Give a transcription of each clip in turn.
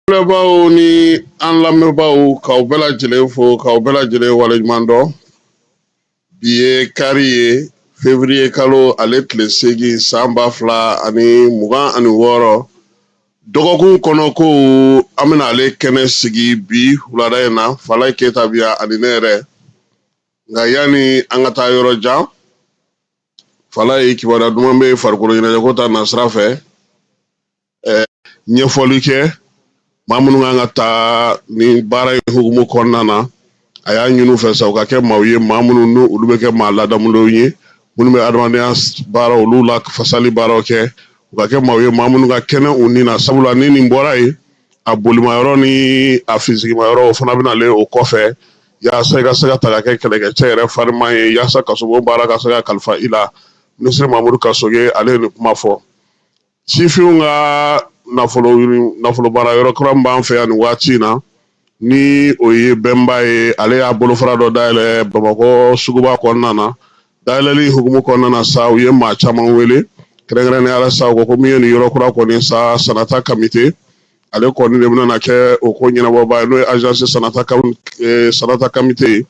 Filɛbaaw ni an lamɛnbaaw, k'aw bɛɛ lajɛlen fo, k'aw bɛɛ lajɛlen waleɲuman dɔn. Bi ye kari ye, février kalo ale tile 8, san 2026. Dɔgɔkun kɔnɔ ko an bɛna ale kɛnɛ sigi bi wulada in na. Falaye Keyita bi yan ani ne yɛrɛ. Nka yanni an ka taa yɔrɔ jan, Falaye, kibaruya duman bɛ farikolo ɲɛnajɛko ta nasira fɛ. Ɲɛfɔli kɛ maa minnu kan ka taa ni baara in hukumu kɔnɔna na, a y'a ɲini u fɛ sa u ka kɛ maaw ye, maa minnu n'u olu bɛ kɛ maa ladamulenw ye, minnu bɛ adamadenya baara olu la fasali baaraw kɛ, u ka kɛ maaw ye, maa minnu ka kɛnɛ u ni na, sabula ni nin bɔra yen, a bolimayɔrɔ ni a fisigimayɔrɔ, o fana bɛ nalen o kɔfɛ, yaasa i ka se ka ta ka kɛ kɛlɛkɛcɛ yɛrɛ fariman ye, yaasa kasobon baara ka se ka kalifa i la. Minisiri Mamudu Kasoge, ale ye nin kuma fɔ. Sifinw ka nafolo baara yɔrɔ kura min b'an fɛ yan nin waati in na, ni o ye Bɛnba ye, ale y'a bolofara dɔ dayɛlɛ Bamakɔ suguba kɔnɔna na. Dayɛlɛli hukumu kɔnɔna na sa, u ye maa caman wele, kɛrɛnkɛrɛnnenya la sa, u ko ko min ye nin yɔrɔ kura kɔni sa, Sanata Kamite, ale kɔni de bɛna kɛ o ko ɲɛnabɔbaa ye, n'o ye agence Sanata Kamite ye,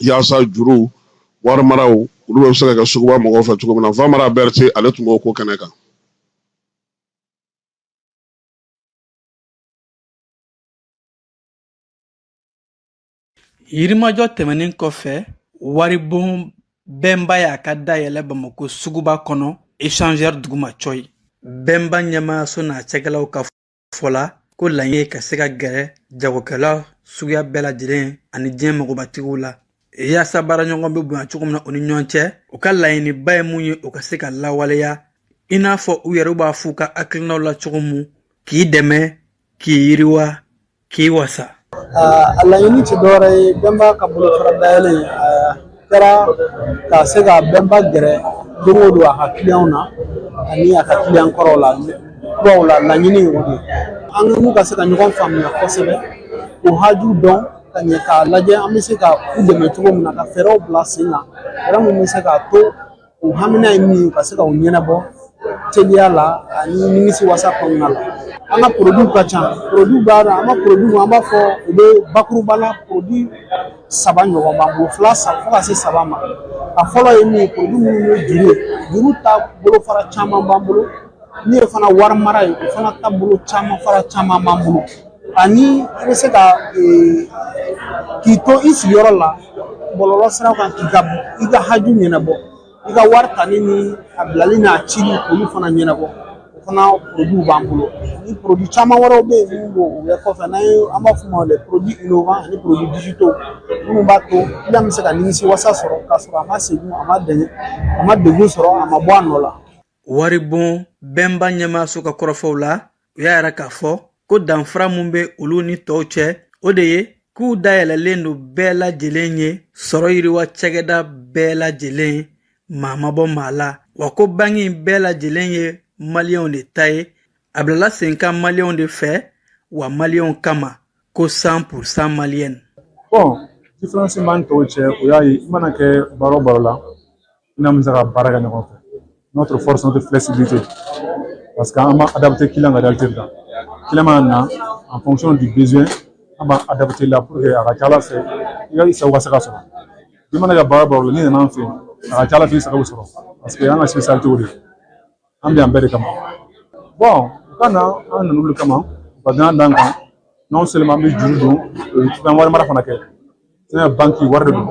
yaasa juru wari maraw olu bɛ se ka kɛ suguba mɔgɔw fɛ cogo min na. Famara Berete, ale tun b'o ko kɛnɛ kan. Yirimajɔ tɛmɛnen kɔfɛ, waribon Bɛnba y'a ka dayɛlɛ Bamakɔ suguba kɔnɔ, échangeur duguma cɔyi. Bɛnba ɲɛmaayaso n'a cɛkɛlaw ka fɔ la ko laɲini ye ka se ka gɛrɛ jagokɛla suguya bɛɛ lajɛlen ani diɲɛ magobatigiw la, yaasa baaraɲɔgɔn bɛ bonya cogo min na u ni ɲɔgɔn cɛ. U ka laɲiniba ye mun ye, u ka se ka lawaleya i n'a fɔ u yɛrɛ b'a f'u ka hakilinaw la cogo mun, k'i dɛmɛ, k'i yiriwa, k'i wasa. A laɲini tɛ dɔwɛrɛ ye, Bɛnba ka bolofara dayɛlɛ a kɛra ka se ka Bɛnba gɛrɛ don o don a ka kiliyanw na ani a ka kiliyan kɔrɔw la, kuraw la. Laɲini ye o de ye, an n'u ka se ka ɲɔgɔn faamuya kosɛbɛ, k'u haju dɔn ka ɲɛ, k'a lajɛ an bɛ se ka u dɛmɛ cogo min na, ka fɛɛrɛw bila sen kan, fɛɛrɛ min bɛ se k'a to u hamina ye min ye, ka se ka o ɲɛnabɔ teliya la ani nimisi wasa kɔnɔna la. An ka produit ka ca, produit b'a la. An ka produit, an b'a fɔ u bɛ bakuruba la, produit saba ɲɔgɔn b'an bolo, fila fo ka se saba ma. A fɔlɔ ye min ye, produit minnu ye juru ye, juru ta bolofara caman b'an bolo. Min ye fana wari mara ye, o fana ta bolo caman fara caman b'an bolo. Ani i bɛ se ka k'i to i sigiyɔrɔ la bɔlɔlɔ sira kan, k'i ka i ka haju ɲɛnabɔ, i ka wari tali ni a bilali n'a cili, olu fana ɲɛnabɔ, o fana produit b'an bolo. Ni produit caman wɛrɛw bɛ yen minnu b'o o bɛ kɔfɛ, n'an ye an b'a f'o ma les produits innovants ani produits digitaux, minnu b'a to client bɛ se ka nimisi wasa sɔrɔ k'a sɔrɔ a ma segin, a ma dɛgɛ, a ma degun sɔrɔ, a ma bɔ a nɔ la. Waribon Bɛnba ɲɛmaaso ka kɔrɔfɔw la, u y'a yira k'a fɔ ko danfara mun bɛ olu ni tɔw cɛ, o de ye k'u dayɛlɛlen don bɛɛ lajɛlen ye, sɔrɔ yiriwa cakɛda bɛɛ lajɛlen, maa ma bɔ maa la, wa ko banki in bɛɛ lajɛlen ye maliyɛnw de ta ye, a bilala sen kan maliyɛnw de fɛ, wa maliyɛnw kama, ko 100% malienne. Bon, différence b'an tɔw cɛ, o y'a ye, i mana kɛ baara o baara la, i n'a bɛ se ka baara kɛ ɲɔgɔn fɛ. Notre force, notre flexibilité, parce qu'an b'a adapté client ka réalité kan. Client mana na, en fonction du besoin, an b'a adapté la pour que a ka ca ala fɛ i ka i sago ka se ka sɔrɔ. I mana kɛ baara o baara la, n'i nana an fɛ yen, a ka ca ala fɛ i sago bɛ sɔrɔ, parce que an ka spécialité o de ye. An bɛ yan bɛɛ de kama. Bon, u ka na, an nana olu kama, u ka danaya d'an kan. Non seulement an bɛ juru don, fɛn wari mara fana kɛ. Fɛn banki wari de don,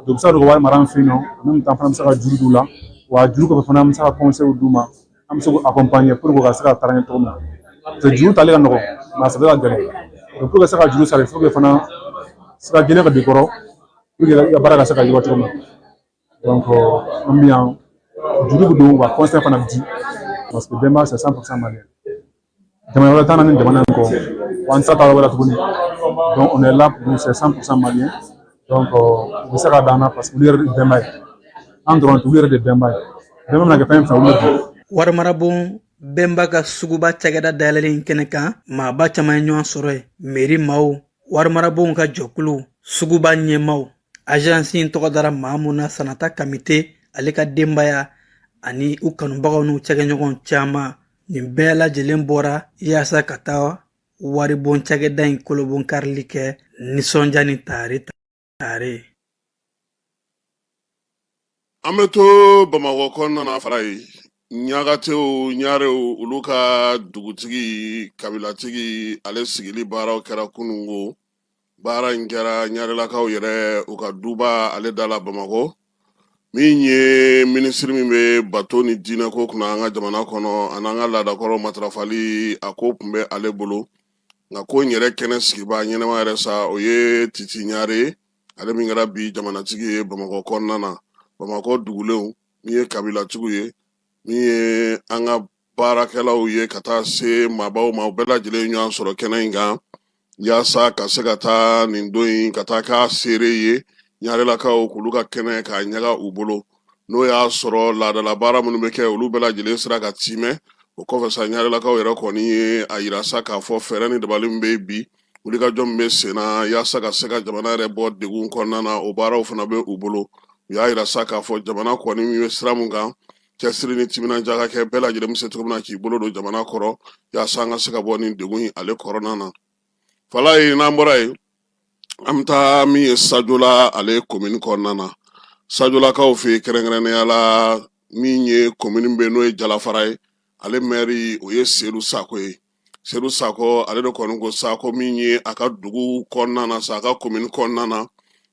donc u bɛ se ka don ka wari mara an fɛ yen nɔ. En même temps fana, an bɛ se ka juru d'u la, wa juru kɔfɛ fana, an bɛ se ka conseil d'u ma, an bɛ se k'u accompagner pour que u ka se ka taa ɲɛ cogo min na, parce que juru tali ka nɔgɔn, mais a sara ka gɛlɛn. Donc pour que ka se ka juru sara, il faut que fana sira gɛlɛn ka don i kɔrɔ pour que i ka baara ka se ka yiriwa cogo min na. Donc an bɛ yan, juru bɛ don, wa conseil fana bɛ di, parce que Bɛnba, c'est 100% malien. Jamana wɛrɛ t'an na ni jamana in kɔ, wa an tɛ se ka taa yɔrɔ wɛrɛ tuguni. Donc on est là pour, c'est 100% malien. Donc u bɛ se ka d'an na parce que olu yɛrɛ de Bɛnba ye, an dɔrɔn tɛ, olu yɛrɛ de Bɛnba ye. Bɛnba mana kɛ fɛn fɛn, olu de don. Warimarabon Bɛnba ka suguba cakɛda dayɛlɛlen kɛnɛ kan, maaba caman ye ɲɔgɔn sɔrɔ yen: meri maaw, warimarabonw ka jɔkuluw, suguba ɲɛmaaw, agence in tɔgɔ dara maa mun na, Sanata Kamite, ale ka denbaya ani u kanubagaw n'u cɛkɛɲɔgɔn caman. Nin bɛɛ lajɛlen bɔra yaasa ka taa Waribon cakɛda in kolobonkarili kɛ nisɔndiya ni taare taare. An bɛ to Bamakɔ kɔnɔna na fara ye Ɲakatew Ɲarew olu ka dugutigi kabilatigi ale sigili baaraw kɛra kununko. Baara in kɛra Ɲarelakaw yɛrɛ u ka duba ale da la Bamakɔ. Min ye minisiri min bɛ bato ni diinɛko kunna an ka jamana kɔnɔ ani an ka laadakɔrɔ matarafali, a ko tun bɛ ale bolo. Nka ko in yɛrɛ kɛnɛ sigibaa ɲɛnama yɛrɛ sa, o ye Titi Ɲare ye, ale min kɛra bi jamanatigi ye Bamakɔ kɔnɔna na. Bamakɔ dugulenw, min ye kabilatigiw ye, min ye an ka baarakɛlaw ye, ka taa se maabaw ma, u bɛɛ lajɛlen ɲɔgɔn sɔrɔ kɛnɛ in kan yaasa ka se ka taa nin don in ka taa k'a seere ye Ɲarelakaw k'olu ka kɛnɛ k'a ɲaga u bolo. N'o y'a sɔrɔ laadala baara minnu bɛ kɛ, olu bɛɛ lajɛlen sera ka timɛ. O kɔfɛ sa, Ɲarelakaw yɛrɛ kɔni ye a yira sa k'a fɔ fɛɛrɛ ni dabali min bɛ bi, wulikajɔ min bɛ sen na yaasa ka se ka jamana yɛrɛ bɔ degun kɔnɔna na, o baaraw fana bɛ u bolo. U y'a yira sa k'a fɔ jamana kɔni min bɛ sira mun kan, cɛsiri ni timinandiya ka kɛ, bɛɛ lajɛlen bɛ se cogo min na k'i bolo don jamana kɔrɔ yaasa an ka se ka bɔ nin degun in ale kɔnɔna na. Falaye, n'an bɔra yen, an bɛ taa min ye Sajola ale komini kɔnɔna na, Sajolakaw fɛ yen, kɛrɛnkɛrɛnnenya la min ye komini bɛ n'o ye Jalafara ye, ale mɛri o ye Sedu Sako ye. Sedu Sako ale de kɔni ko sa ko min ye a ka dugu kɔnɔna na sa, a ka komini kɔnɔna na,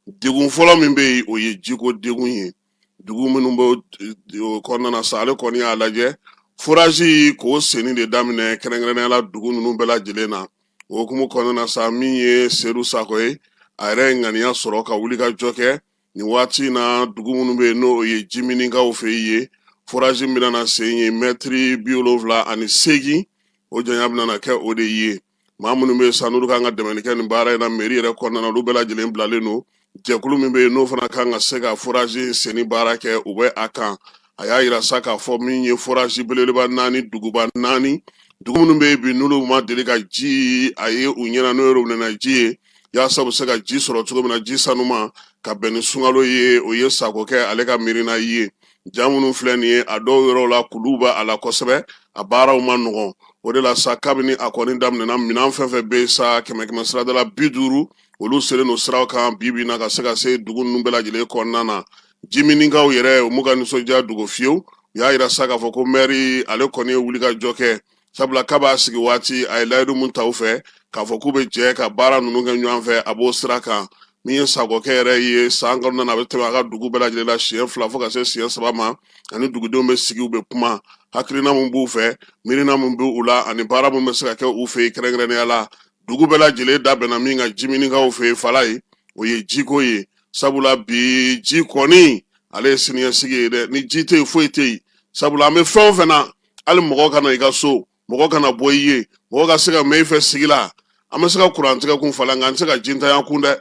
degun fɔlɔ min bɛ yen, o ye jiko degun ye. Dugu minnu bɛ o kɔnɔna na sa, ale kɔni y'a lajɛ forage k'o senni de daminɛ kɛrɛnkɛrɛnnenya la dugu ninnu bɛɛ lajɛlen na. O hukumu kɔnɔna na sa, min ye Sedu Sako ye, a yɛrɛ ye ŋaniya sɔrɔ ka wuli ka jɔ kɛ nin waati in na dugu minnu bɛ yen n'o ye jiminikaw fɛ yen, forage min bɛna na sen ye mɛtiri 78, o janya bɛna na kɛ o de ye. Maa minnu bɛ sa n'olu kan ka dɛmɛni kɛ nin baara in na mairie yɛrɛ kɔnɔna na, olu bɛɛ lajɛlen bilalen don. Jɛkulu min bɛ yen n'o fana kan ka se ka forage senni baara kɛ, u bɛ a kan. A y'a yira sa k'a fɔ min ye forage belebeleba naani, duguba naani, dugu minnu bɛ yen bi n'olu ma deli ka ji a ye u ɲɛna, n'o ye robinet ji ye, yaasa u bɛ se ka ji sɔrɔ cogo min na, ji sanuma ka bɛn ni sunkalo ye, o ye Sako kɛ ale ka miirina ye. Ja minnu filɛ nin ye, a dɔw yɔrɔw la kuluw bɛ a la kosɛbɛ, a baaraw ma nɔgɔn. O de la sa, kabini a kɔni daminɛna, minɛn fɛn fɛn bɛ yen sa, kɛmɛ kɛmɛ sirada la 50, olu selen don siraw kan bi bi in na ka se ka se dugu ninnu bɛɛ lajɛlen kɔnɔna na. Jiminikaw yɛrɛ, u m'u ka nisɔndiya dogo fiyewu. U y'a yira sa k'a fɔ ko mɛri ale kɔni ye wulikajɔ kɛ, sabula k'a b'a sigi waati, a ye layidu mun ta u fɛ k'a fɔ k'u bɛ jɛ ka baara ninnu kɛ ɲɔgɔn fɛ, a b'o sira kan. Min ye Sakɔkɛ yɛrɛ ye, san kɔnɔna na a bɛ tɛmɛ a ka dugu bɛɛ lajɛlen la siɲɛ 2 fo ka se siɲɛ 3 ma, ani dugudenw bɛ sigi, u bɛ kuma hakilina mun b'u fɛ, miirina mun b'u u la, ani baara mun bɛ se ka kɛ u fɛ yen kɛrɛnkɛrɛnnenya la. Dugu bɛɛ lajɛlen da bɛnna min kan jiminikaw fɛ yen, Falaye, o ye jiko ye, sabula bi ji kɔni ale ye siniɲɛsigi ye dɛ. Ni ji tɛ yen, foyi tɛ yen, sabula an bɛ fɛn o fɛn na, hali mɔgɔ ka na i ka so, mɔgɔ kana bɔ i ye, mɔgɔ ka se ka mɛn i fɛ sigi la, an bɛ se ka kurantigɛ kun fala, nka an tɛ se ka jintanya kun dɛ.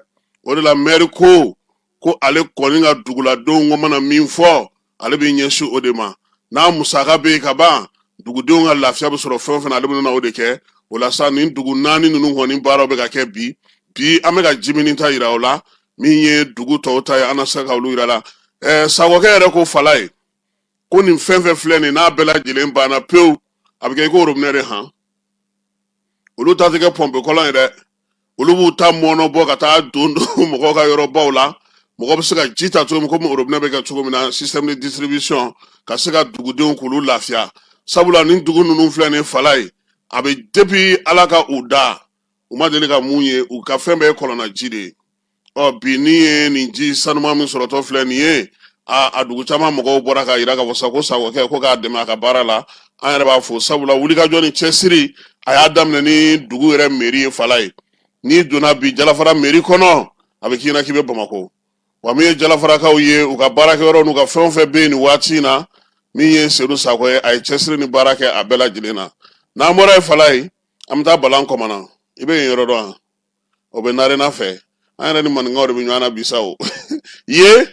O de la mɛri ko ale kɔni ka duguladenw ko mana min fɔ, ale bɛ ɲɛsin o de ma. N'a musaka bɛ yen ka ban, dugudenw ka lafiya bɛ sɔrɔ fɛn o fɛn na, ale bɛ na o de kɛ. O la sa, nin dugu naani ninnu kɔni baaraw bɛ ka kɛ bi bi. An bɛ ka jimini ta yira o la, min ye dugu tɔw ta ye, an na se ka olu yira la. Sakɔkɛ yɛrɛ ko Falaye ko nin fɛn fɛn filɛ nin, n'a bɛɛ lajɛlen banna pewu, a bɛ kɛ i ko robinet de han. Olu ta tɛ kɛ pɔnpe kɔlɔn ye dɛ, olu b'u ta mɔnɔ bɔ ka taa don don mɔgɔw ka yɔrɔbaw la, mɔgɔ bɛ se ka ji ta cogo min, komi robinet bɛ kɛ cogo min na, système de distribution, ka se ka dugudenw k'olu lafiya, sabula nin dugu ninnu filɛ nin Falaye, a bɛ depuis Ala ka u da, u ma deli ka mun ye, u ka fɛn bɛɛ ye kɔlɔnna ji de ye. Ɔ bi ni ye nin ji sanuma min sɔrɔtɔ filɛ nin ye, a dugu caman mɔgɔw bɔra k'a yira k'a fɔ sa ko Sakɔkɛ ko k'a dɛmɛ a ka baara la. An yɛrɛ b'a fo, sabula wulikajɔ ni cɛsiri a y'a daminɛ ni dugu yɛrɛ mairie ye. Falaye, n'i donna bi Jalafara mairie kɔnɔ, a bɛ k'i ɲɛna k'i bɛ Bamakɔ. Wa min ye Jalafarakaw ye, u ka baarakɛyɔrɔ n'u ka fɛn o fɛn bɛ yen nin waati in na, min ye Sedu Sakɔ ye, a ye cɛsiri ni baara kɛ a bɛɛ lajɛlen na. N'an bɔra yen Falaye, an bɛ taa Balan Kɔmana. I bɛ yen yɔrɔ dɔn wa? O bɛ Narena fɛ. An yɛrɛ ni maninkaw de bɛ ɲɔgɔn na bi sa. O ye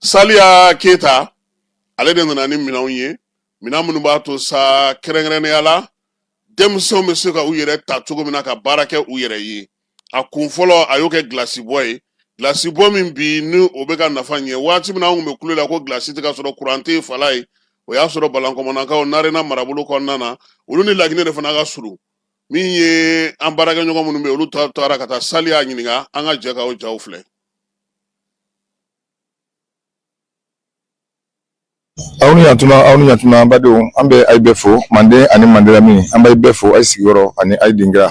Saliya Keyita, ale de nana ni minɛnw ye, minɛn minnu b'a to sa kɛrɛnkɛrɛnnenya la denmisɛnw bɛ se ka u yɛrɛ ta cogo min na ka baara kɛ u yɛrɛ ye. A kun fɔlɔ, a y'o kɛ gilasibɔ ye, gilasibɔ min bi ni o bɛ ka nafa ɲɛ. Waati min na an kun bɛ kule la ko gilasi tɛ ka sɔrɔ, kuran tɛ yen Falaye, o y'a sɔrɔ Balankɔmɔnakaw Narena marabolo kɔnɔna na, olu ni Laginɛ de fana ka surun. Min ye an baarakɛɲɔgɔn minnu bɛ olu taara ka taa Saliya ɲininka, an ka jɛ ka o jaw filɛ. Aw ni yantuma, aw ni yantuma, an badenw, an bɛ ayi bɛɛ fo, Manden ani Manden lamini. An b'ayi bɛɛ fo, ayi sigiyɔrɔ ani ayi dingira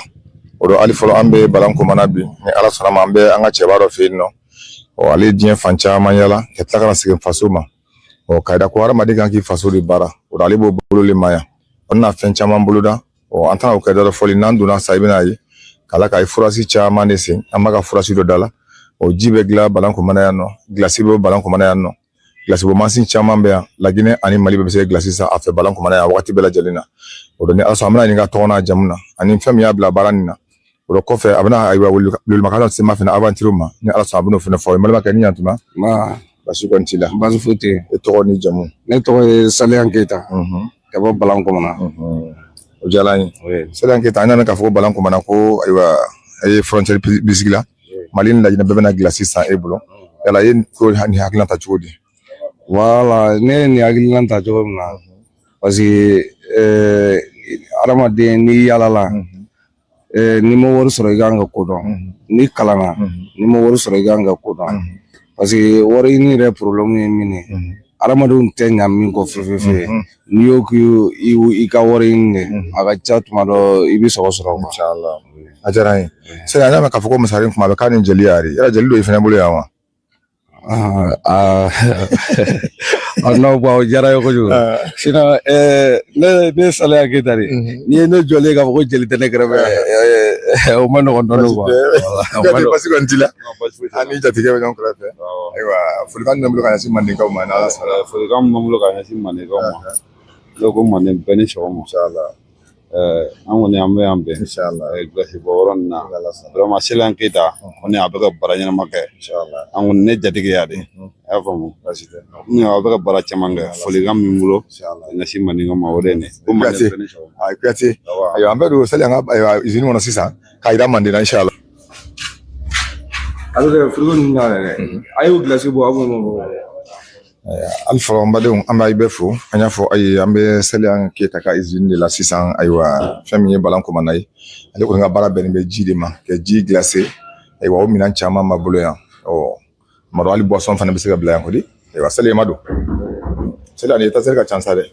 o dɔ. Hali fɔlɔ, an bɛ Balankomana bi, ni Ala sɔnna ma, an bɛ an ka cɛba dɔ fɛ yen nɔ. Ɔ, ale ye diɲɛ fan caman yala ka tila ka na segin faso ma. Ɔ, k'a yira ko hadamaden kan k'i faso de baara. O ale b'o bolo le ma yan, o na fɛn caman boloda. Ɔ, an tɛna o kɛ dɔ fɔli n'an donna sa, i bɛna ye k'ala ka ye furasi caman de sen. An b'a ka furasi dɔ da la. O ji bɛ dilan Balankomana yan nɔ, gilasi bɛ Balankomana yan nɔ, gilasi bɔ mansin caman bɛ yan. Laginɛ ani Mali bɛɛ bɛ se ka gilasi san a fɛ Balankomana yan wagati bɛɛ lajɛlen na. O don, ni Ala sɔnna, an bɛna ɲininka tɔgɔ n'a jamu na ani fɛn min y'a bila baara nin na. O dɔ kɔfɛ, a bɛna ayiwa welewelemaka dɔ se ma fana aventure ma, ni Ala sɔnna, a bɛn'o fana fɔ. N balimakɛ, ni yantuma. Basi kɔni t'i la? Basi foyi tɛ yen. E tɔgɔ ni jamu? Ne tɔgɔ ye Saliyan Keyita ka bɔ Balankomana. O diyara an ye, Saliyan Keyita. An nana k'a fɔ ko Balankomana ko ayiwa a ye frontière bisigi la, Mali ni Laginɛ bɛɛ bɛna gilasi san e bolo. Yala e ko nin hakilina ta cogo di? Wala, ne ye nin hakilina ta cogo min na, parce que hadamaden n'i yaalala, n'i ma wari sɔrɔ, i kan ka ko dɔn. N'i kalanna, n'i ma wari sɔrɔ, i kan ka ko dɔn, parce que wari ɲini yɛrɛ problème ye min ye, hadamadenw tɛ ɲa min kɔ fefe. N'i y'o k'i i ka wari ɲini de, a ka ca, tuma dɔ i bɛ sɔrɔ sɔrɔ quoi. Inshallah, a diyara an ye. Sani an y'a mɛn k'a fɔ ko masaren kuma a bɛ k'a ni jeli yɛrɛ, yala jeli dɔ i fana bolo yan wa? Ah, non, bon, o diyara n ye kojugu. Sinon, ne Saliya Keyita de. N'i ye ne jɔlen k'a fɔ ko jeli tɛ ne kɛrɛfɛ, o ma nɔgɔn dɔɔnin quoi. Kuyate, basi kɔni t'i la? An ni jatigɛ bɛ ɲɔgɔn kɛrɛfɛ. Ayiwa, folikan jumɛn bolo ka ɲɛsin Mandenkaw ma, n'Ala sɔnna? Folikan min b'an bolo ka ɲɛsin Mandenkaw ma, ne ko Manden bɛɛ ni sɔgɔma. Inshallah. An kɔni an bɛ yan bɛn Inshallah. Gilasi bɔ yɔrɔ nin na, vraiment Saliya Keyita kɔni a bɛ ka baara ɲɛnama kɛ. Inshallah. An kɔni ne jatigiya de, i y'a faamu. Basi tɛ. A bɛ ka baara caman kɛ. Folikan min bolo Inshallah. ka ɲɛsin Mandenkaw ma, o de ye nin ye ko Manden Kuyate. bɛɛ ni sɔgɔma. Ayi, Kuyate. Ayiwa, an bɛ don Sali an ka ayiwa usine kɔnɔ sisan k'a yira Manden na, inshallah. A bɛ kɛ frigo ninnu na yɛrɛ. A y'o gilasi bɔ, a b'o bɔ. Hali fɔlɔ, n badenw, an b'a bɛɛ fo. An y'a fɔ aw ye, an bɛ Saliya Keyita ka usine de la sisan. Ayiwa, fɛn min ye Balankomana ye, ale kɔni ka baara bɛnnen bɛ ji de ma, ka ji glacé. Ayiwa, o minɛn caman b'a bolo yan. Ɔ, tuma dɔ hali boisson fana bɛ se ka bila yan kɔni. Ayiwa, Saliya ma don, Saliya, nin étagère ka ca sa dɛ.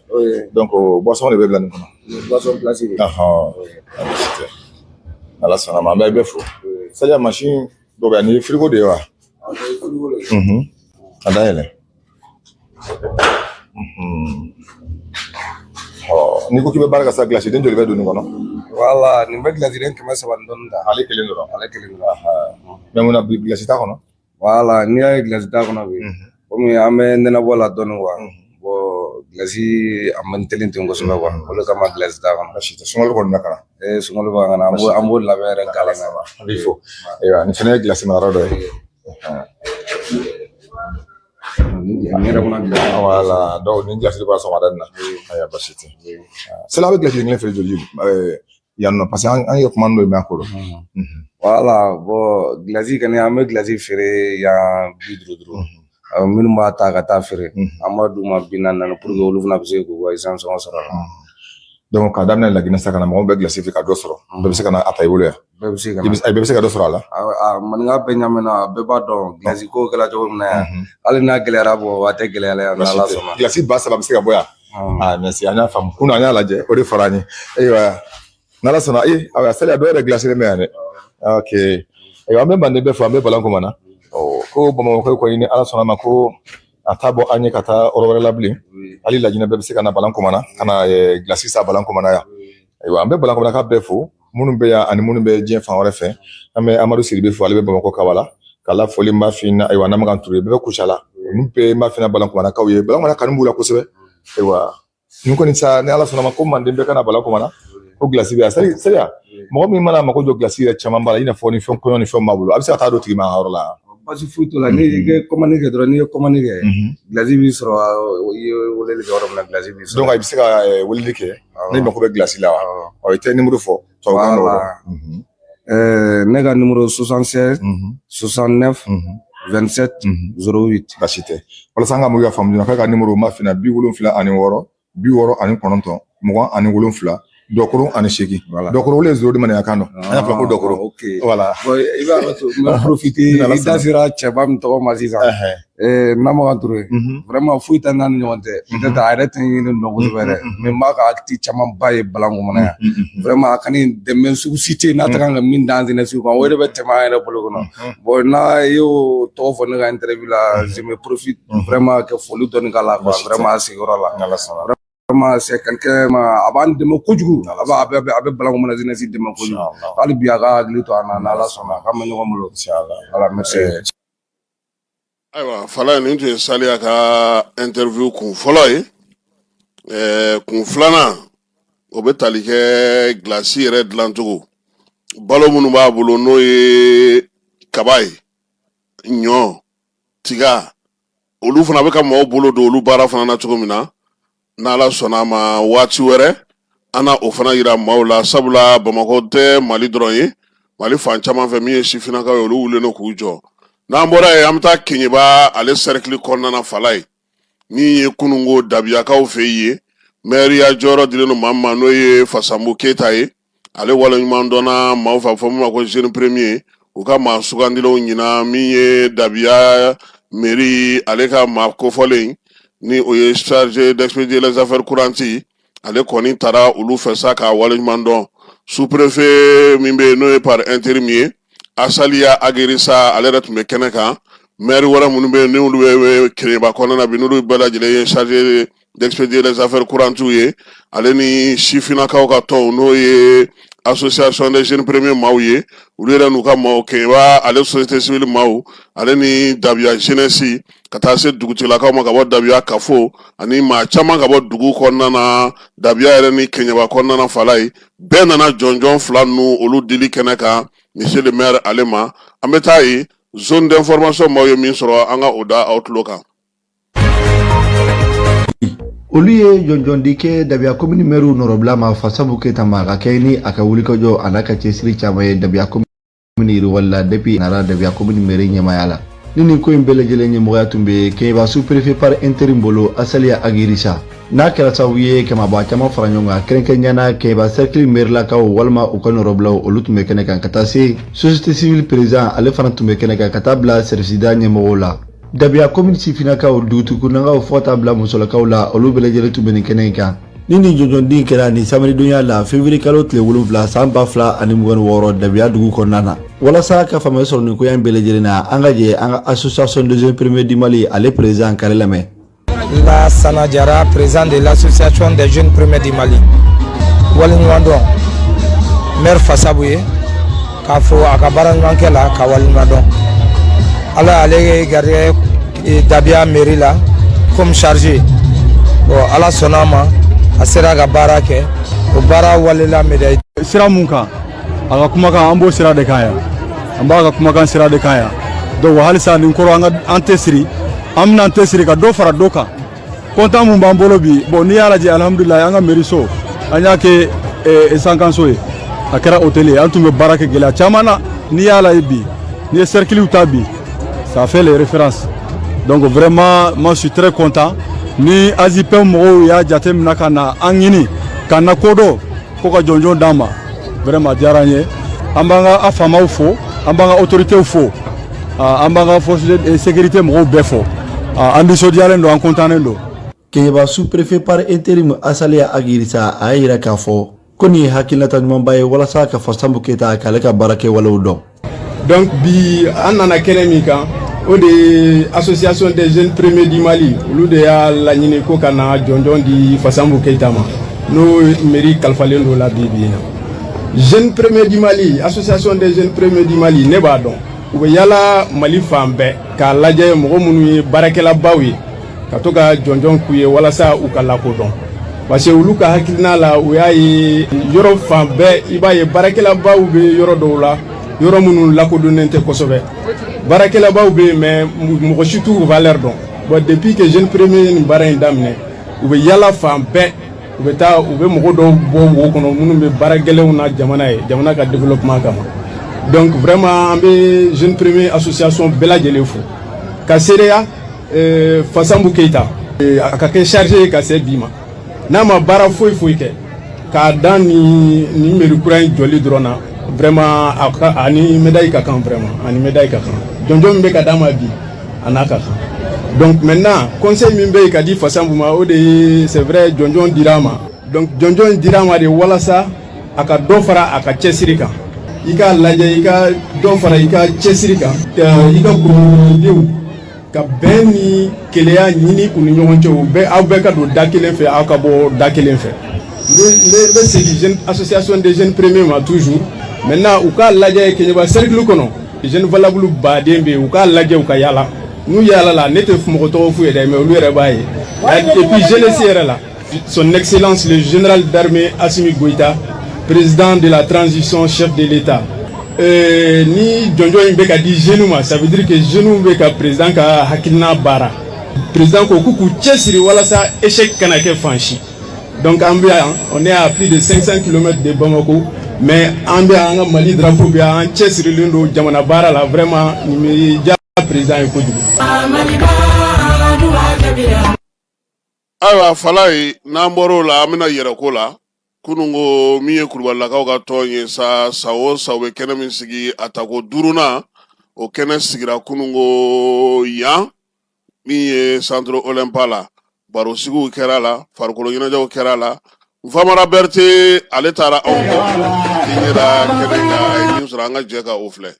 Donc boisson de bɛ bila nin kɔnɔ. Boisson plastique. Ɔhɔn, Ala sɔnna ma, an b'a bɛɛ fo. Saliya, machine dɔ bɛ yan, nin ye frigo de ye wa? A dayɛlɛ. Ɔ, n'i ko k'i bɛ baara kɛ sa, gilasi den joli bɛ don nin kɔnɔ? Wala, nin bɛ gilasi den 300 ni dɔɔnin ta. Ale kelen dɔrɔn? Ale kelen dɔrɔn. Mais mun na bi gilasi t'a kɔnɔ? Wala, n'i y'a ye gilasi t'a kɔnɔ bi, komi an bɛ nɛnɛbɔ la dɔɔnin quoi. Bon, gilasi a man teli ten kosɛbɛ quoi. O de kama gilasi t'a kɔnɔ. Basi tɛ, sunkalo kɔni na ka na. Ee, sunkalo b'a kɔnɔ, an b'o labɛn yɛrɛ kalan na. An b'i fo. Ayiwa, nin fana ye gilasi mara yɔrɔ dɔ ye. Nin yɛrɛ kɔnɔ gilasi. Wala, donc nin gilasi de b'a sɔgɔmada nin na. Ayiwa, basi tɛ. Sali, a bɛ gilasi kelen feere joli yan nɔ? Parce que an ye kuma dɔ mɛn a ko rɔ. Wala, bon, gilasi kɔni, an bɛ gilasi feere yan 55. Minnu b'a ta ka taa feere, an b'a d'u ma 44 pour que olu fana bɛ se k'u ka essence sɔngɔ sɔrɔ a la. Donc k'a daminɛ Laginɛ sa ka na, mɔgɔw bɛ gilasi feere ka dɔ sɔrɔ, bɛɛ bɛ se ka na a ta i bolo yan? Bɛɛ bɛ se ka I na. bɛ se ka dɔ sɔrɔ a la. A maninka bɛɛ ɲamina, a bɛɛ b'a dɔn gilasi ko kɛra cogo min na yan. Hali n'a gɛlɛyara, bɔ a tɛ gɛlɛya la yan, n'Ala sɔnna. Gilasi 3000 bɛ se ka bɔ yan? Ah, merci, an y'a faamu. Kunun an y'a lajɛ, o de fɔra an ye. Ayiwa, n'Ala sɔnna, ee, ayiwa, Saliya, dɔ yɛrɛ gilasilen bɛ yan dɛ. Ok, ayiwa, an bɛ Manden bɛɛ fo, an bɛ Balankomana. Ɔ, ko Bamakɔ kɔni, ni Ala sɔnna ma, ko a t'a bɔ an ye ka taa yɔrɔ wɛrɛ la bilen. Hali Laginɛ bɛɛ bɛ se ka na Balankomana ka na gilasi san Balankomana yan. Ayiwa, an bɛ Balankomana ka bɛɛ fo, minnu bɛ yan ani minnu bɛ diɲɛ fan wɛrɛ fɛ. An bɛ Amadu Sidibe fo, ale bɛ Bamakɔ Kabala k'a la foli. N b'a f'i ɲɛna, ayiwa, Namakan Ture bɛɛ bɛ Kucala, ninnu bɛɛ n b'a f'i ɲɛna, Balankomanakaw ye, Balankomana kanu b'u la kosɛbɛ. Ayiwa, nin kɔni sa, ni Ala sɔnna ma, ko Manden bɛɛ ka na Balankomana, ko gilasi bɛ yan. Saliya, mɔgɔ min mana mako jɔ gilasi yɛrɛ caman b'a la, i n'a fɔ ni fɛn kɔɲɔ ni fɛn b'a bolo, a bɛ se ka taa don tigi ma a yɔrɔ la? Basi foyi t'o la. N'i ye commande kɛ dɔrɔn, n'i ye commande kɛ, gilasi b'i sɔrɔ. I ye weleli kɛ yɔrɔ min na, gilasi b'i sɔrɔ. Donc i bɛ se ka weleli kɛ n'i mako bɛ gilasi la wa? Ɔ, i tɛ numéro fɔ tubabukan dɔw la? Ne ka numéro 76 69 27 08. Basi tɛ. Walasa an ka mɔgɔw ka faamu joona, k'a ka numéro ma fina 76 69 27. Dɔkoro ani 8. Voilà. Dɔkoro, olu ye zoro di maninkakan dɔn, an y'a fɔ ko dɔkoro. Ok. Voilà. Bon, i b'a to n bɛ profiter, i da sera cɛba min tɔgɔ ma sisan, Namakan Touré. Vraiment, foyi tɛ n'a ni ɲɔgɔn cɛ, peut-être a yɛrɛ tɛ ɲini dɔn kosɛbɛ dɛ, mais n b'a ka acte camanba ye Balankomana yan. Vraiment, a ka nin dɛmɛ sugu si tɛ yen n'a tɛ kan ka min d'an jeunesse kan, o de bɛ tɛmɛ an yɛrɛ bolo kɔnɔ. Bon, n'a y'o tɔgɔ fɔ ne ka interview la, je me profite vraiment ka foli dɔɔni k'a la quoi, vraiment a sigiyɔrɔ la. Ala sɔnna. Vraiment, c'est quelqu'un, a b'an dɛmɛ kojugu, a bɛ Balankomana jeunesse dɛmɛ kojugu. Hali bi a ka hakili to an na, n'Ala sɔnna k'an bɛ ɲɔgɔn bolo. Voilà, merci. Ayiwa Fala, nin tun ye Saliya ka interview kun fɔlɔ ye. Kun filanan, o bɛ tali kɛ gilasi yɛrɛ dilancogo, balo minnu b'a bolo, n'o ye kaba ye, ɲɔ, tiga, olu fana bɛ ka maaw bolo don olu baara fana na cogo min na. N'Ala sɔnna a ma, waati wɛrɛ an na o fana yira maaw la, sabula Bamakɔ tɛ Mali dɔrɔn ye, Mali fan caman fɛ, min ye sifinnakaw ye, olu wulilen don k'u jɔ. N'an bɔra yen, an bɛ taa Keɲeba ale cercle kɔnɔna na, Fala ye min ye kununko Dabiyakaw fɛ yen, mɛriya jɔyɔrɔ dilen don maa min ma, n'o ye Fasanbu Keyita ye. Ale waleɲuman dɔnna maaw fɛ, a fɔ min ma ko Jeune Premier, u ka maa sugandilenw ɲina. Min ye Dabiya mairie ale ka maa kofɔlen, ni o ye chargé d'expédier les affaires courantes, ale kɔni taara olu fɛ sa k'a waleɲuman dɔn. Sous-préfet min bɛ yen, n'o ye par intérim ye, Asaliya Agirisa, ale yɛrɛ tun bɛ kɛnɛ kan. Maire wɛrɛ minnu bɛ yen, n'olu bɛ Keɲeba kɔnɔna na bi, n'olu bɛɛ lajɛlen ye chargé d'expédier les affaires courantes ye, ale ni sifinnakaw ka tɔnw, n'o ye Association des Jeunes Premiers maaw ye, olu yɛrɛ n'u ka maaw, Keɲeba ale société civile maaw, ale ni Dabiya jeunesse, ka taa se dugutigilakaw ma ka bɔ Dabiya kafo, ani maa caman ka bɔ dugu kɔnɔna na, Dabiya yɛrɛ ni Keɲeba kɔnɔna na, Fala ye bɛɛ nana jɔnjɔn fila ninnu olu dili kɛnɛ kan monsieur le maire ale ma. An bɛ taa yen, zone d'information maaw ye min sɔrɔ, an ka o da aw tulo kan. Olu ye jɔnjɔndi kɛ Dabiya komini mɛriw nɔrɔbila ma, Fasabu Keyita ma, ka kɛ ni a ka wulikajɔ a n'a ka cɛsiri caman ye Dabiya komini yiriwali la depuis nana Dabiya komini mɛri ɲɛmaya la. Ni nin ko in bɛɛ lajɛlen ɲɛmɔgɔya tun bɛ Keɲeba sous-préfet par intérim bolo, Asaliya Agirisa, n'a kɛra sababu ye ka maaba caman fara ɲɔgɔn kan, kɛrɛnkɛrɛnnenya na Keɲeba cercle mɛrilakaw walima u ka nɔrɔbilaw, olu tun bɛ kɛnɛ kan, ka taa se société civile président, ale fana tun bɛ kɛnɛ kan, ka taa bila service da ɲɛmɔgɔw la, Dabiya komini sifinnakaw, dugutigikunakaw, fo ka taa bila musolakaw la, olu bɛɛ lajɛlen tun bɛ nin kɛnɛ in kan. Ni nin jɔnjɔnden kɛra nin samedidonya la, février kalo tile 7 san 2026, Dabiya dugu kɔnɔna na. Walasa ka faamuya sɔrɔ nin koya in bɛɛ lajɛlen na, an ka jɛ an ka Association des Jeunes Premiers du Mali ale président k'ale lamɛn. La Sana Diarra, président de l'Association des Jeunes Premiers du Mali. Waleɲuman dɔn maire Fasabu ye, k'a fɔ a ka baara ɲuman kɛ la, ka waleɲuman dɔn. Ala y'ale garijɛgɛ Dabiya mairie la comme chargé. Bon, Ala sɔnna a ma, a sera ka baara kɛ, o baara walela médaille. Sira mun kan, a ka kumakan, an b'o sira de kan yan, an b'a ka kumakan sira de kan yan. Donc halisa nin kɔrɔ, an ka an tɛ siri, an bɛna an tɛ siri ka dɔ fara dɔ kan. Content mun b'an bolo bi, bon, n'i y'a lajɛ, alhamdulilayi, an ka mairie so, an y'a kɛ sankanso ye, a kɛra hôtel ye. An tun bɛ baara kɛ gɛlɛya caman na. N'i y'a lajɛ bi, n'i ye cercle ta bi, ça fait les références. Donc vraiment, moi je suis très content. Ni AJPM mɔgɔw y'a jate minɛ ka na an ɲini ka na kodɔn ko ka jɔnjɔn d'an ma, vraiment a diyara an ye. An b'an ka faamaw fo, an b'an ka autorités fo, an b'an ka force de sécurité mɔgɔw bɛɛ fo. An nisɔndiyalen don, an content don. Keɲeba sous-préfet par intérim Asaliya Agirisa, a y'a yira k'a fɔ ko nin ye hakilinata ɲumanba ye walasa ka Fasambu Keyita k'ale ka baara kɛ walew dɔn. Donc bi, an nana kɛnɛ min kan, o de ye Association des Jeunes Premiers du Mali, olu de y'a laɲini ko ka na jɔnjɔn di Fasambu Keyita ma, n'o mairie kalifalen don la bi bi in na. Jeunes Premiers du Mali, Association des Jeunes Premiers du Mali, ne b'a dɔn, u bɛ yala Mali fan bɛɛ k'a lajɛ mɔgɔ minnu ye baarakɛlabaw ye, ka to ka jɔnjɔn k'u ye walasa u ka lakodɔn, parce que olu ka hakilina la, u y'a ye yɔrɔ fan bɛɛ, i b'a ye baarakɛlabaw bɛ yɔrɔ dɔw la, yɔrɔ minnu lakodɔnnen tɛ kosɛbɛ. Baarakɛlabaw bɛ yen, mais mɔgɔ si t'u valeur dɔn. Bon, depuis que Jeune Premier ye nin baara in daminɛ, u bɛ yala fan bɛɛ, u bɛ taa, u bɛ mɔgɔ dɔw bɔ wo kɔnɔ minnu bɛ baara gɛlɛnw na jamana ye, jamana ka développement kama. Donc vraiment, an bɛ Jeune Premier association bɛɛ lajɛlen fo ka seereya Fasambu Keyita, a ka kɛ chargé ye ka se bi ma, n'a ma baara foyi foyi kɛ. K'a dan ni mairie kura in jɔli dɔrɔn na, vraiment a ka ani médaille ka kan, vraiment ani médaille ka kan. Jɔnjɔn min bɛ ka d'a ma bi, a n'a ka kan. Donc maintenant, conseil min bɛ yen ka di Fasanbu ma, o de ye, c'est vrai, jɔnjɔn dira a ma. Donc jɔnjɔn in dira a ma de walasa a ka dɔ fara a ka cɛsiri kan. I k'a lajɛ, i ka dɔ fara i ka cɛsiri kan, i ka kurudenw ka bɛn ni keleya ɲini u ni ɲɔgɔn cɛ. U bɛɛ, aw bɛɛ ka don da kelen fɛ, aw ka bɔ da kelen fɛ. N bɛ segin jeune association des jeunes premiers ma toujours. Maintenant, u k'a lajɛ, Keɲeba cercle kɔnɔ, jeune valable baden bɛ yen. U k'a lajɛ, u ka yala. N'u yala la, ne tɛ mɔgɔ tɔgɔ f'u ye dɛ, mais olu yɛrɛ b'a ye. Et puis jeunesse yɛrɛ la, son excellence le général d'armée Assimi Goïta, président de la transition, chef de l'État, ni jɔnjɔn in bɛ ka di jeunes ma, ça veut dire que jeunes bɛ ka président ka hakilina baara. Président ko k'u k'u cɛsiri walasa échec kana kɛ fan si. Donc an bɛ yan, on est à plus de 500 km de Bamako, mais an bɛ yan, an ka Mali drapeau bɛ yan, an cɛsirilen don jamana baara la. Vraiment, nin bɛ diya président ye kojugu. Ayiwa Falayi, n'an bɔr'o la, an bɛna yɛrɛko la. Kunun ko min ye Kulubalilakaw ka tɔn ye sa, san o san u bɛ kɛnɛ min sigi, a tako duurunan, o kɛnɛ sigira kunun ko yan min ye Centre Olympa la. Barosigiw kɛra la, farikolo ɲɛnajɛw kɛra la. Nfamara Berete, ale taara anw kɔ k'i ɲɛda kɛnɛ kan. A ye min sɔrɔ, an ka jɛ ka o filɛ.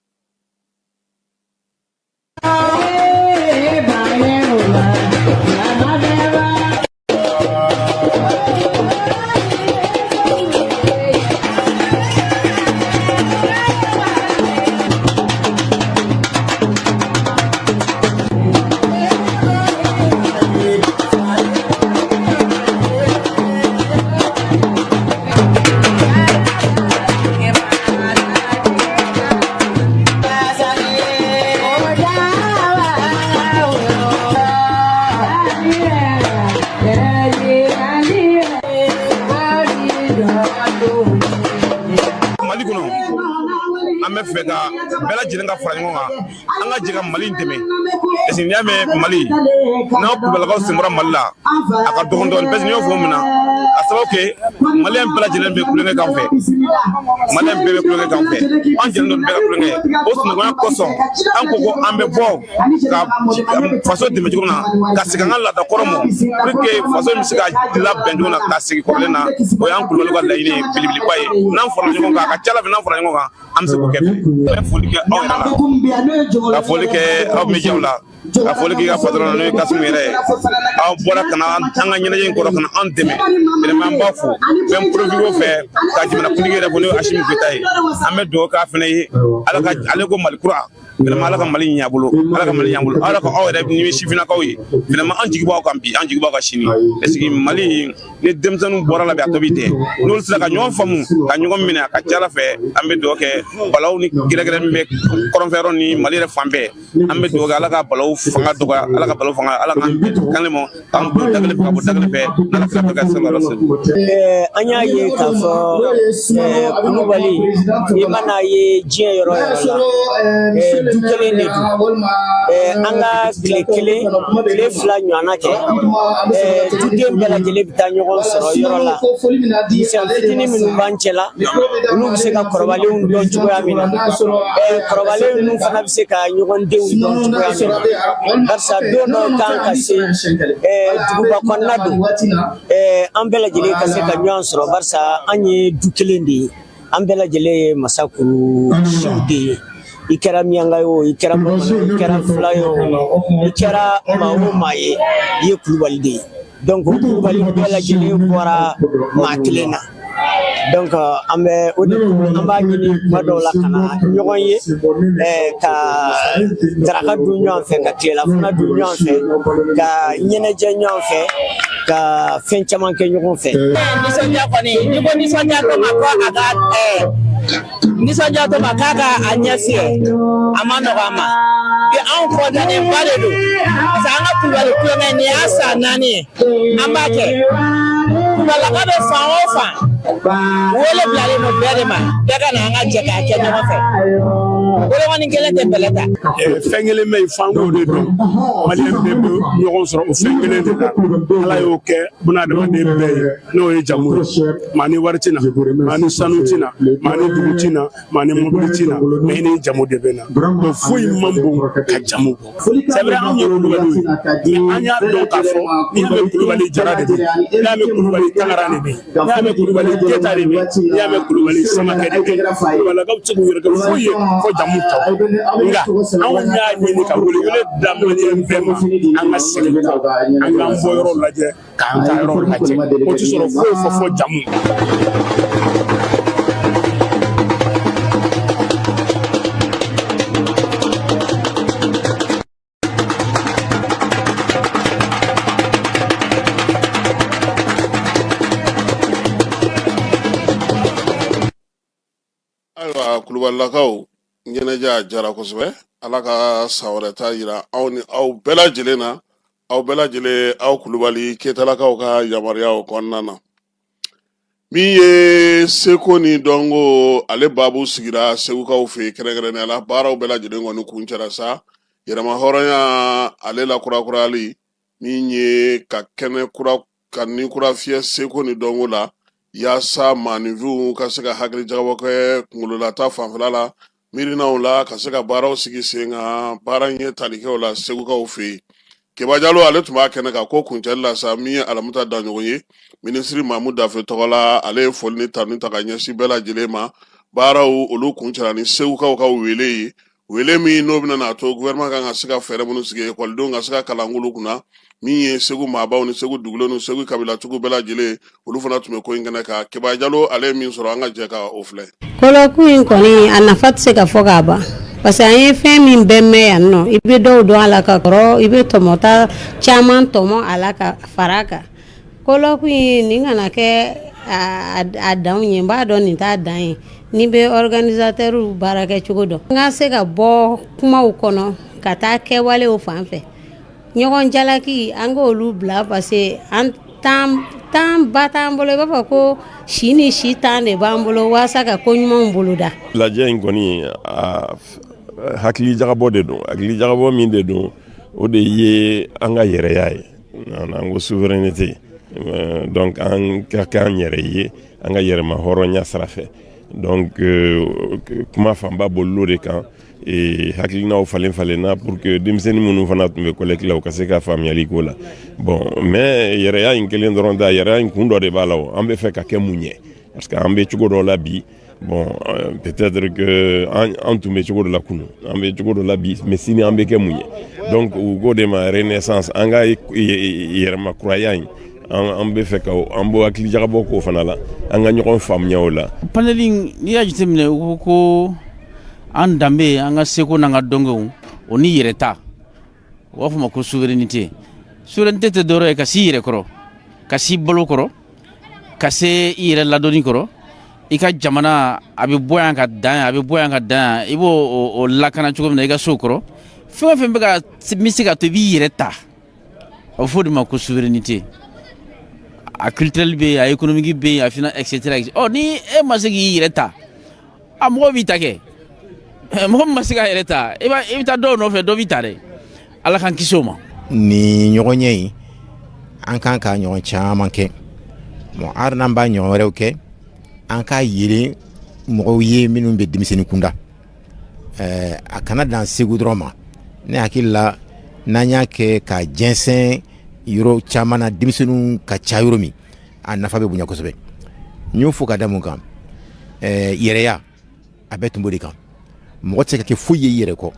Mali kɔnɔ, an bɛ fɛ ka bɛɛ lajɛlen ka fara ɲɔgɔn kan, an ka jɛ ka Mali dɛmɛ, parce que n'i y'a mɛn Mali, n'aw Kulubalilakaw sen bɔra Mali la, a ka dɔgɔn dɔɔnin, parce que n'i y'o fɔ mun na, a sababu kɛ Maliyɛn bɛɛ lajɛlen bɛ kulonkɛ k'an fɛ, Maliyɛn bɛɛ bɛ kulonkɛ k'an fɛ, an jɛlen don bɛɛ ka kulonkɛ. O sinankunya kosɔn, an ko ko an bɛ bɔ ka faso dɛmɛ cogo min na, ka segin an ka laada kɔrɔ ma, pour que faso in bɛ se ka labɛn cogo min na, ka segin kɔrɔlen na. O y'an Kulubaliw ka laɲini ye belebeleba ye. N'an farala ɲɔgɔn kan, a ka ca ala fɛ, n'an farala ɲɔgɔn kan, an bɛ se k'o kɛ. N bɛ foli kɛ aw yɛrɛ la, ka foli kɛ aw médiaw la, ka foli k'i ka patron na, n'o ye Kasimu yɛrɛ ye. Aw bɔra ka na an ka ɲɛnajɛ in kɔrɔ, ka na an dɛmɛ. Vraiment, an b'a fo. N bɛ n profiter o fɛ ka jamanakuntigi yɛrɛ fo, n'o ye Asimi Goyita ye. An bɛ dugawu k'a fana ye, Ala ka ale ko Mali kura, vraiment Ala ka Mali ɲɛ a bolo, Ala ka Mali ɲɛ a bolo, Ala ka aw yɛrɛ ni sifinnakaw ye. Vraiment, an jigi b'aw kan bi, an jigi b'aw kan sini, parce que Mali ni denmisɛnninw bɔra la bi, a tɔ bi tɛ. N'olu sera ka ɲɔgɔn faamu, ka ɲɔgɔn minɛ, a ka ca ala fɛ, an bɛ dugawu kɛ balaw ni gɛrɛgɛrɛ min bɛ kɔrɔnfɛ yɔrɔ ni Mali yɛrɛ fan bɛɛ, an bɛ dugawu kɛ Ala ka balaw fanga dɔgɔya, Ala ka balaw fanga, Ala k'an kan ma, k'an don da kelen fɛ, ka bɔ da kelen fɛ, n'Ala kira barika sallallahu alaihi wasallam. An y'a ye k'a fɔ Kulubali, i mana ye diɲɛ yɔrɔ yɔrɔ la, du kelen de don. An ka tile kelen, tile fila ɲɔgɔnna kɛ, duden bɛɛ lajɛlen bɛ taa ɲɔgɔn sɔrɔ yɔrɔ la. Misɛn fitinin minnu b'an cɛ la, olu bɛ se ka kɔrɔbalenw dɔn cogoya min na, kɔrɔbalen ninnu fana bɛ se ka ɲɔgɔn denw dɔn cogoya min na, barisa don dɔ kan ka se, duguba kɔnɔna don, an bɛɛ lajɛlen ka se ka ɲɔgɔn sɔrɔ, barisa an ye du kelen de ye, an bɛɛ lajɛlen ye masakuru siw de ye. I kɛra miyanka ye o, i kɛra bamanan ye, i kɛra fila ye o, i kɛra maa o maa ye, i ye Kulubali de ye. Donc o Kulubali bɛɛ lajɛlen bɔra maa kelen na. Donc an bɛ o de, an b'a ɲini tuma dɔw la ka na ɲɔgɔn ye, ka daraka dun ɲɔgɔn fɛ, ka tilelafana dun ɲɔgɔn fɛ, ka ɲɛnajɛ ɲɔgɔn fɛ, ka fɛn caman kɛ ɲɔgɔn fɛ. Nisɔndiya kɔni, n'i ko nisɔndiya tɔ ma ko a ka nisɔndiya tɔ ma k'a ka a ɲɛ fiyɛ, a ma nɔgɔ a ma bi. Anw kɔntanenba de don, parce que an ka Kulubali kulonkɛ nin y'a san 4 ye an b'a kɛ. Kulubalilaka bɛ fan o fan, wele bilalen don bɛɛ de ma, bɛɛ ka na an ka jɛ k'a kɛ ɲɔgɔn fɛ. Bolokɔni kelen tɛ bɛlɛ ta. Fɛn kelen bɛ yen, f'an k'o de dɔn. Maliyɛn bɛɛ bɛ ɲɔgɔn sɔrɔ o fɛn kelen de la. Ala y'o kɛ bunadamaden bɛɛ ye, n'o ye jamu ye. Maa ni wari tɛ na, maa ni sanu tɛ na, maa ni dugu tɛ na, maa ni mobili tɛ na, mais i ni jamu de bɛ na. Donc foyi man bon ka jamu bɔ. C'est vrai, anw ye Kulubaliw ye, mais an y'a dɔn k'a fɔ n'i y'a mɛn Kulubali, Jara de bɛ yen, n'i y'a mɛn Kulubali, Tangara de bɛ yen, n'i y'a mɛn Kulubali, Keyita de bɛ yen, n'i y'a mɛn Kulubali, Samakɛ de bɛ yen. Kulubalilakaw tɛ se k'u yɛrɛ kɛ foyi ye fo jamu tɔ. Nka anw y'a ɲini ka welewele da maliyɛn bɛɛ ma, an ka segin kɔ, an k'an bɔyɔrɔ lajɛ, k'an taayɔrɔ lajɛ. O tɛ sɔrɔ foyi fɔ jamu. Ayiwa, kulubalilakaw, ɲɛnajɛ a jara kosɛbɛ. Ala ka san wɛrɛ ta yira aw ni aw bɛɛ lajɛlen na, aw bɛɛ lajɛlen, aw Kulubali Ketalakaw ka yamaruyaw kɔnɔna na. Min ye seko ni dɔnko, ale baabu sigira Segukaw fɛ yen kɛrɛnkɛrɛnnenya la. Baaraw bɛɛ lajɛlen kɔni kuncɛra sa. Yɛrɛma hɔrɔnya ale lakurakurayali, min ye ka kɛnɛ kura ka ni kura fiyɛ seko ni dɔnko la, yaasa maaninfinw ka se ka hakili jagabɔ kɛ kunkololata fanfɛla la, miirinaw la, ka se ka baaraw sigi sen kan, baara ɲɛ talikɛw la Segukaw fɛ yen. Keba Jalo, ale tun b'a kɛnɛ kan. Ko kuncɛli la sa, min ye Alamuta Daɲɔgɔn ye minisiri Mamu Dafe tɔgɔ la, ale ye foli ni tanu ta ka ɲɛsin bɛɛ lajɛlen ma. Baaraw olu kuncɛra ni Segukaw ka wele ye, wele min n'o bɛna n'a to gouvernement kan ka se ka fɛɛrɛ minnu sigi ekɔlidenw ka se ka kalan k'olu kunna. Min ye Segu maabaw ni Segu dugulenw ni Segu kabilatigiw bɛɛ lajɛlen, olu fana tun bɛ ko in kɛnɛ kan. Keba Jalo, ale ye min sɔrɔ, an ka jɛ ka o filɛ. Colloque in kɔni, a nafa tɛ se ka fɔ k'a ban, parce que an ye fɛn min bɛɛ mɛn yan nɔ, i bɛ dɔw dɔn a la ka kɔrɔ, i bɛ tɔmɔta caman tɔmɔ a la ka fara a kan. Colloque in nin kana kɛ a danw ye, n b'a dɔn nin t'a dan ye. N'i bɛ organisateurw baara kɛ cogo dɔn, n ka se ka bɔ kumaw kɔnɔ ka taa kɛwalew fan fɛ. Ɲɔgɔn jalaki, an k'olu bila, parce que an temps ba t'an bolo. I b'a fɔ ko si ni si temps de b'an bolo walasa ka ko ɲumanw boloda. Lajɛ in kɔni, a hakili jagabɔ de don. Hakili jagabɔ min de don, o de ye an ka yɛrɛya ye, an ko souveraineté. Donc an ka kɛ an yɛrɛ ye, an ka yɛrɛma hɔrɔnya sira fɛ. Donc kuma fanba bolil'o de kan. Hakilinaw falen falenna pour que denmisɛnnin minnu fana tun bɛ colloque la, u ka se ka faamuyali k'o la. Bon, mais yɛrɛya in kelen dɔrɔn tɛ, yɛrɛya in kun dɔ de b'a la. O an bɛ fɛ ka kɛ mun ye? Parce que an bɛ cogo dɔ la bi. Bon, peut-être que an tun bɛ cogo dɔ la kunun, an bɛ cogo dɔ la bi, mais sini an bɛ kɛ mun ye? Donc u k'o de ma renaissance, an ka yɛrɛma kuraya in, an bɛ fɛ ka an bɔ hakili jagabɔ k'o fana la, an ka ɲɔgɔn faamuya o la. Panel, n'i y'a jateminɛ, u ko ko an danbe, an ka seko n'an ka dɔnkow, o ni yɛrɛta, u b'a fɔ ma ko souveraineté. Souveraineté tɛ dɔwɛrɛ ye ka s'i yɛrɛ kɔrɔ, ka s'i balo kɔrɔ, ka se i yɛrɛ ladonni kɔrɔ. I ka jamana, a bɛ bɔ yan ka dan yan, a bɛ bɔ yan ka dan yan, i b'o o lakana cogo min na i ka so kɔrɔ. Fɛn o fɛn bɛ ka min se ka to i b'i yɛrɛ ta, a bɛ fɔ o de ma ko souveraineté. A culturel bɛ yen, a économique bɛ yen, a finance, et cetera. Ɔ, ni e ma se k'i yɛrɛ ta, a mɔgɔ b'i ta kɛ. Mɔgɔ min ma se k'a yɛrɛ ta, i bɛ taa dɔw nɔfɛ, dɔ b'i ta dɛ. Ala k'an kisi o ma. Nin ɲɔgɔnye in, an kan ka ɲɔgɔn caman kɛ. Bon, hali n'an b'a ɲɔgɔn wɛrɛw kɛ, an k'a yelen mɔgɔw ye minnu bɛ denmisɛnnin kunda, a kana dan Segu dɔrɔn ma. Ne hakili la, n'an y'a kɛ ka jɛnsɛn yɔrɔ caman na, denmisɛnninw ka ca yɔrɔ min, a nafa bɛ bonya kosɛbɛ. N y'o fɔ ka da mun kan? Yɛrɛya, a bɛɛ tun b'o de kan. Mɔgɔ tɛ se ka kɛ foyi ye i yɛrɛ kɔ.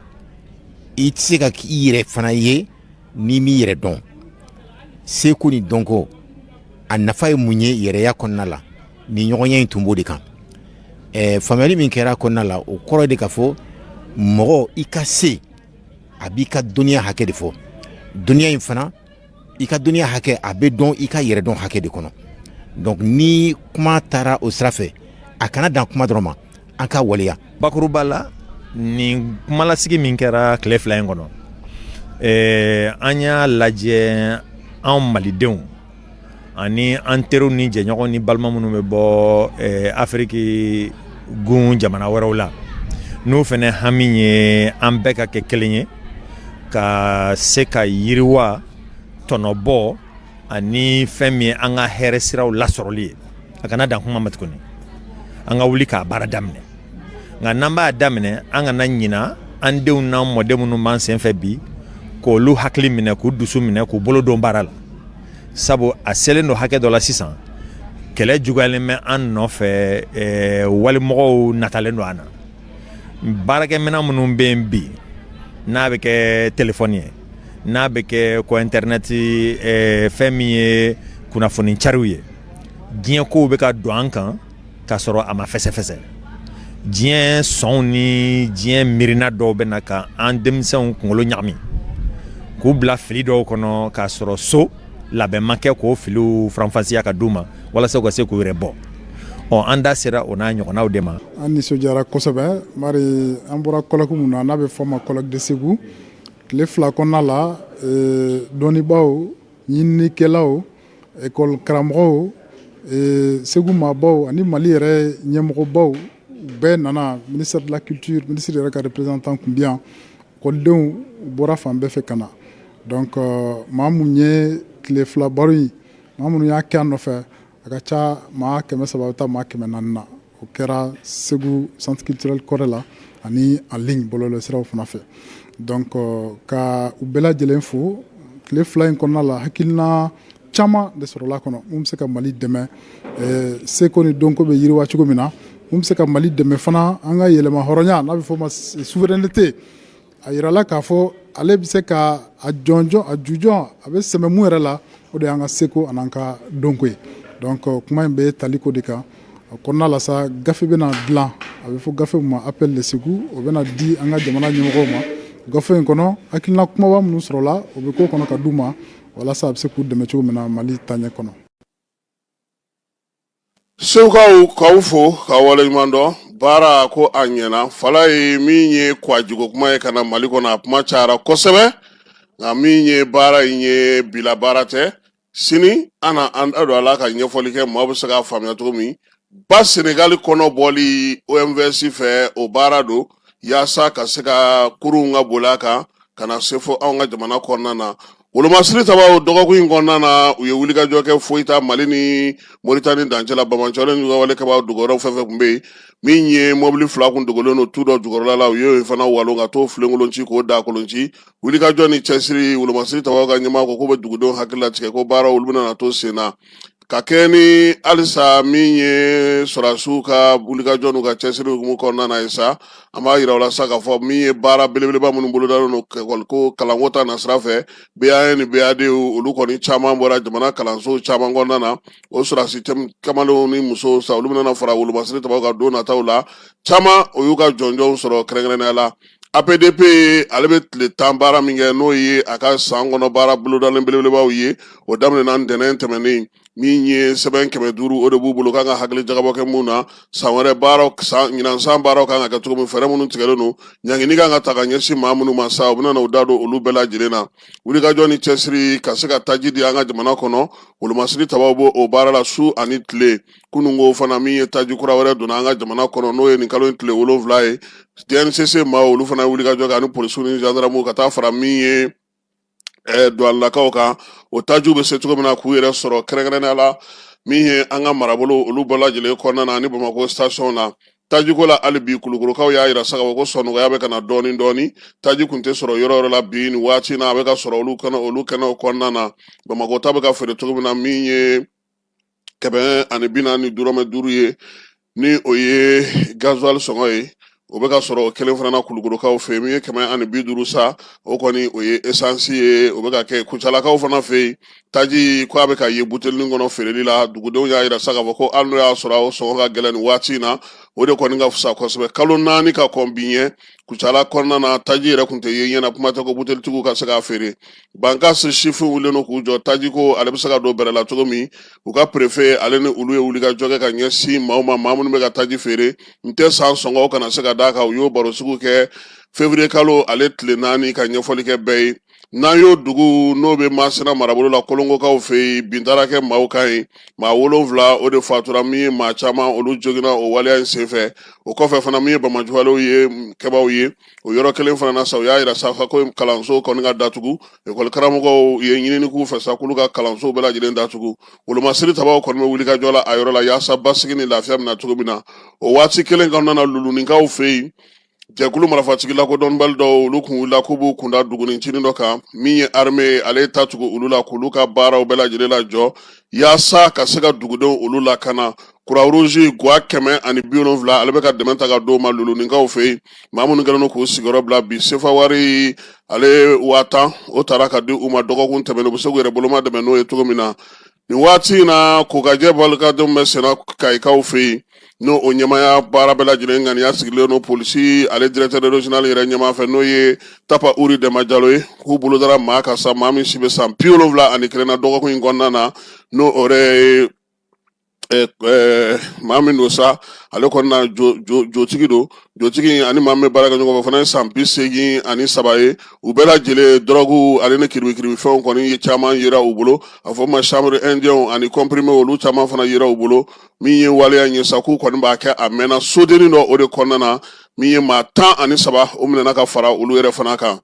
I tɛ se ka i yɛrɛ fana ye n'i m'i yɛrɛ dɔn. Seko ni dɔnko, a nafa ye mun ye yɛrɛya kɔnɔna la? Ni ɲɔgɔnye in tun b'o de kan. Faamuyali min kɛra kɔnɔna la, o kɔrɔ de k'a fɔ mɔgɔ i ka se, a b'i ka dɔnniya hakɛ de fɔ. Dɔnniya in fana, i ka dɔnniya hakɛ, a bɛ dɔn i ka yɛrɛdɔn hakɛ de kɔnɔ. Donc ni kuma taara o sira fɛ, a kana dan kuma dɔrɔn ma, an ka waleya. Bakuruba la, nin kumalasigi min kɛra tile 2 in kɔnɔ, an y'a lajɛ anw malidenw ani an teriw ni jɛɲɔgɔn ni balima minnu bɛ bɔ Afiriki gun jamana wɛrɛw la, N'o fana hami ye an bɛɛ ka kɛ kelen ye, ka se ka yiriwa, tɔnɔbɔ ani fɛn min ye an ka hɛrɛ siraw lasɔrɔli ye. A kana dan kuma ma tuguni, an ka wuli k'a baara daminɛ. Nka n'an b'a daminɛ, an kana ɲina an denw n'an mɔden minnu b'an senfɛ bi, k'olu hakili minɛ, k'u dusu minɛ, k'u bolo don baara la, sabu a selen don hakɛ dɔ la sisan, kɛlɛ juguyalen bɛ an nɔfɛ, walimɔgɔw natalen don an na. Baarakɛminɛn minnu bɛ yen bi, n'a bɛ kɛ telefɔni ye, n'a bɛ kɛ ko intɛrɛnɛti, fɛn min ye kunnafoni cariw ye, diɲɛ kow bɛ ka don an kan k'a sɔrɔ a ma fɛsɛfɛsɛ. Diɲɛ sɔnw ni diɲɛ miirina dɔw bɛ na ka an denmisɛnw kunkolo ɲagami, k'u bila fili dɔw kɔnɔ, k'a sɔrɔ so labɛn ma kɛ k'o filiw faranfasiya ka d'u ma walasa u ka se k'u yɛrɛ bɔ. Ɔ, an da sera o n'a ɲɔgɔnnaw de ma. An nisɔndiyara kosɛbɛ, bari an bɔra colloque mun na, n'a bɛ fɔ ma colloque de Segu, tile 2 kɔnɔna la, dɔnnibaaw, ɲininikɛlaw, ekɔli karamɔgɔw, Segu maabaw ani Mali yɛrɛ ɲɛmɔgɔbaw bɛɛ nana. Ministère de la culture, ministre yɛrɛ ka représentant tun bɛ yan, ekɔlidenw bɔra fan bɛɛ fɛ ka na. Donc maa mun ye tile 2 baro in, maa minnu y'a kɛ a nɔfɛ, a ka ca maa 300, bɛ taa maa 400 na. O kɛra Segu centre culturel kɔrɛ la ani en ligne, bɔlɔlɔsiraw fana fɛ. Donc ka u bɛɛ lajɛlen fo. Tile 2 in kɔnɔna la, hakilina caman de sɔrɔla kɔnɔ mun bɛ se ka Mali dɛmɛ, seko ni dɔnko bɛ yiriwa cogo min na, mun bɛ se ka Mali dɛmɛ fana an ka yɛlɛma hɔrɔnya, n'a bɛ fɔ o ma souveraineté. A yirala k'a fɔ ale bɛ se ka a jɔnjɔn, a jujɔn, a bɛ sɛmɛ mun yɛrɛ la, o de y'an ka seko an'an ka dɔnko ye. Donc kuma in bɛ taliko de kan. O kɔnɔna la sa, gafe bɛna dilan, a bɛ fɔ gafe min ma Appel de Segu, o bɛna di an ka jamana ɲɛmɔgɔw ma. Gafe in kɔnɔ, hakilina kumaba minnu sɔrɔla, o bɛ k'o kɔnɔ ka d'u ma walasa a bɛ se k'u dɛmɛ cogo min na Mali taaɲɛ kɔnɔ. Segukaw, k'aw fo ka waleɲuman dɔn. Baara ko a ɲɛna. Fala ye min ye kwajiko kuma ye ka na Mali kɔnɔ, a kuma cayara kosɛbɛ, nka min ye baara in ye, bila baara tɛ. Sini an na an da don a la ka ɲɛfɔli kɛ, maaw bɛ se k'a faamuya cogo min. Ba Senegali kɔnɔ bɔli OMVS fɛ, o baara don yaasa ka se ka kurunw ka boli a kan ka na se fo anw ka jamana kɔnɔna na. Wolomasiri tabaw, dɔgɔkun in kɔnɔna na, u ye wulikajɔ kɛ Foyita, Mali ni Moritani dancɛ la. Banbaanciwale n'u ka wale kɛbaaw dogoyɔrɔ fɛn fɛn tun bɛ yen, min ye mɔbili 2 kun dogolen don tu dɔ jukɔrɔla la, u y'o fana walon ka t'o filenkolon ci, k'o da kolon ci. Wulikajɔ ni cɛsiri, wolomasiri tabaw ka ɲɛmaa ko k'u bɛ dugudenw hakili latigɛ ko baaraw olu bɛna na to sen na ka kɛ ni halisa min ye sɔrɔdasiw ka wulikajɔ n'u ka cɛsiri hukumu kɔnɔna na ye sa. An b'a yira u la sa k'a fɔ min ye baara belebeleba minnu bolodalen don ekɔli ko kalanko ta nasira fɛ, BAN ni BAD, olu kɔni caman bɔra jamana kalanso caman kɔnɔna na. O sɔrɔdasi kamalenw ni musow sa, olu bɛna fara wolomasiri tabaw kan don nataw la. Caman o y'u ka jɔnjɔnw sɔrɔ. Kɛrɛnkɛrɛnnenya la, APDP, ale bɛ tile 10 baara min kɛ, n'o ye a ka san kɔnɔ baara bolodalen belebelebaw ye, o daminɛna ntɛnɛn tɛmɛnen. Min ye sɛbɛn 500, o de b'u bolo kan ka hakili jagabɔ kɛ mun na san wɛrɛ baaraw, san ɲinan san baaraw kan ka kɛ cogo min, fɛɛrɛ minnu tigɛlen don, ɲangini kan ka ta ka ɲɛsin maa minnu ma sa, u bɛna u da don olu bɛɛ lajɛlen na. Wulikajɔ ni cɛsiri ka se ka taji di an ka jamana kɔnɔ, wolomasiri tabaw b'o o baara la su ani tile. Kununko fana, min ye taji kura wɛrɛ donna an ka jamana kɔnɔ, n'o ye nin kalo in tile 7 ye, DNCC maaw, olu fana ye wulikajɔ kɛ ani polisiw ni gendarmew ka taa fara min ye duwanilakaw kan, o tajiw bɛ se cogo min na k'u yɛrɛ sɔrɔ, kɛrɛnkɛrɛnnenya la min ye an ka marabolo olu bɛɛ lajɛlen kɔnɔna na ani Bamakɔ station na. Tajiko la hali bi, Kulukorokaw y'a yira sa k'a fɔ ko sɔnɔgɔya bɛ ka na dɔɔni dɔɔni. Taji kun tɛ sɔrɔ yɔrɔ yɔrɔ la bi, nin waati na a bɛ ka sɔrɔ olu kɛnɛ, olu kɛnɛw kɔnɔna na. Bamakɔ ta bɛ ka feere cogo min na, min ye 145 ye, ni o ye gasoil sɔngɔ ye, o bɛ ka sɔrɔ o kelen fana na Kulukorokaw fɛ yen. Min ye 150 sa, o kɔni o ye esansi ye, o bɛ ka kɛ Kucalakaw fana fɛ yen. Taji ko a bɛ ka ye butelinin kɔnɔ feereli la. Dugudenw y'a yira sa k'a fɔ ko hali n'o y'a sɔrɔ o sɔngɔ ka gɛlɛn nin waati in na, o de kɔni ka fisa kosɛbɛ. Kalo 4 ka kɔn bi ɲɛ, Kucala kɔnɔna na, taji yɛrɛ kun tɛ ye ɲɛ na, kuma tɛ ko butelitigiw ka se k'a feere. Bankasi sifinw wulilen don k'u jɔ tajiko ale bɛ se ka don bɛrɛ la cogo min. U ka perefe ale ni olu ye wulikajɔ kɛ ka ɲɛsin maaw ma, maa minnu bɛ ka taji feere n tɛ san sɔngɔw kana se ka d'a kan. U y'o barosigiw kɛ février kalo ale tile 4 ka ɲɛfɔli kɛ bɛɛ ye. N'an y'o dugu n'o bɛ Masina marabolo la, Kolongokaw fɛ yen, bin taara kɛ maaw kan yen, maa 7 o de fatura, min ye maa caman olu joginna o waleya in senfɛ. O kɔfɛ fana, min ye banbaanciwalew ye kɛbaaw ye o yɔrɔ kelen fana na sa, u y'a yira sa ko kalanso kɔni ka datugu. Ekɔli karamɔgɔw ye ɲinini k'u fɛ sa k'olu ka kalanso bɛɛ lajɛlen datugu. Wolomasiri tabaw kɔni bɛ wulikajɔ la a yɔrɔ la yaasa basigi ni lafiya bɛ na cogo min na. O waati kelen kɔnɔna na, Luluninkaw fɛ yen, jɛkulu marifatigi lakodɔnbali dɔw olu kun wulila k'u b'u kunda dugunin cinin dɔ kan. Min ye armée ye, ale ta tugu olu la k'olu ka baaraw bɛɛ lajɛlen lajɔ yaasa ka se ka dugudenw olu lakana. Croix Rouge gwa 170, ale bɛ ka dɛmɛ ta ka d'o ma Luluninkaw fɛ yen. Maa minnu kɛlen don k'u sigiyɔrɔ bila bi, sefa wari ale 10,000 o taara ka di u ma dɔgɔkun tɛmɛnen, u bɛ se k'u yɛrɛ boloma dɛmɛ n'o ye cogo min na. Nin waati in na, kokajɛ balikadenw bɛ senna Kayikaw fɛ yen, n'o o ɲɛmaaya baara bɛɛ lajɛlen ŋaniya sigilen don polisi ale directeur régional yɛrɛ ɲɛmaa fɛ, n'o ye Tapa Uri Dɛnba Jalo ye, k'u bolo dara maa kan sa, maa min si bɛ san 71 na dɔgɔkun in kɔnɔna na, n'o o yɛrɛ ye maa min don sa, ale kɔni na jotigi don. Jotigi ani maa min bɛ baara kɛ ɲɔgɔn fɛ fana ye san 83 ye. U bɛɛ lajɛlen dɔrɔgu ale ni kiribikiribifɛnw kɔni ye caman yera u bolo, a fɔ ma chanvre indien ani comprimé, olu caman fana yera u bolo. Min ye waleya ye sa, k'u kɔni b'a kɛ a mɛnna sodennin dɔ o de kɔnɔna na. Min ye maa 13, o minɛna ka fara olu yɛrɛ fana kan.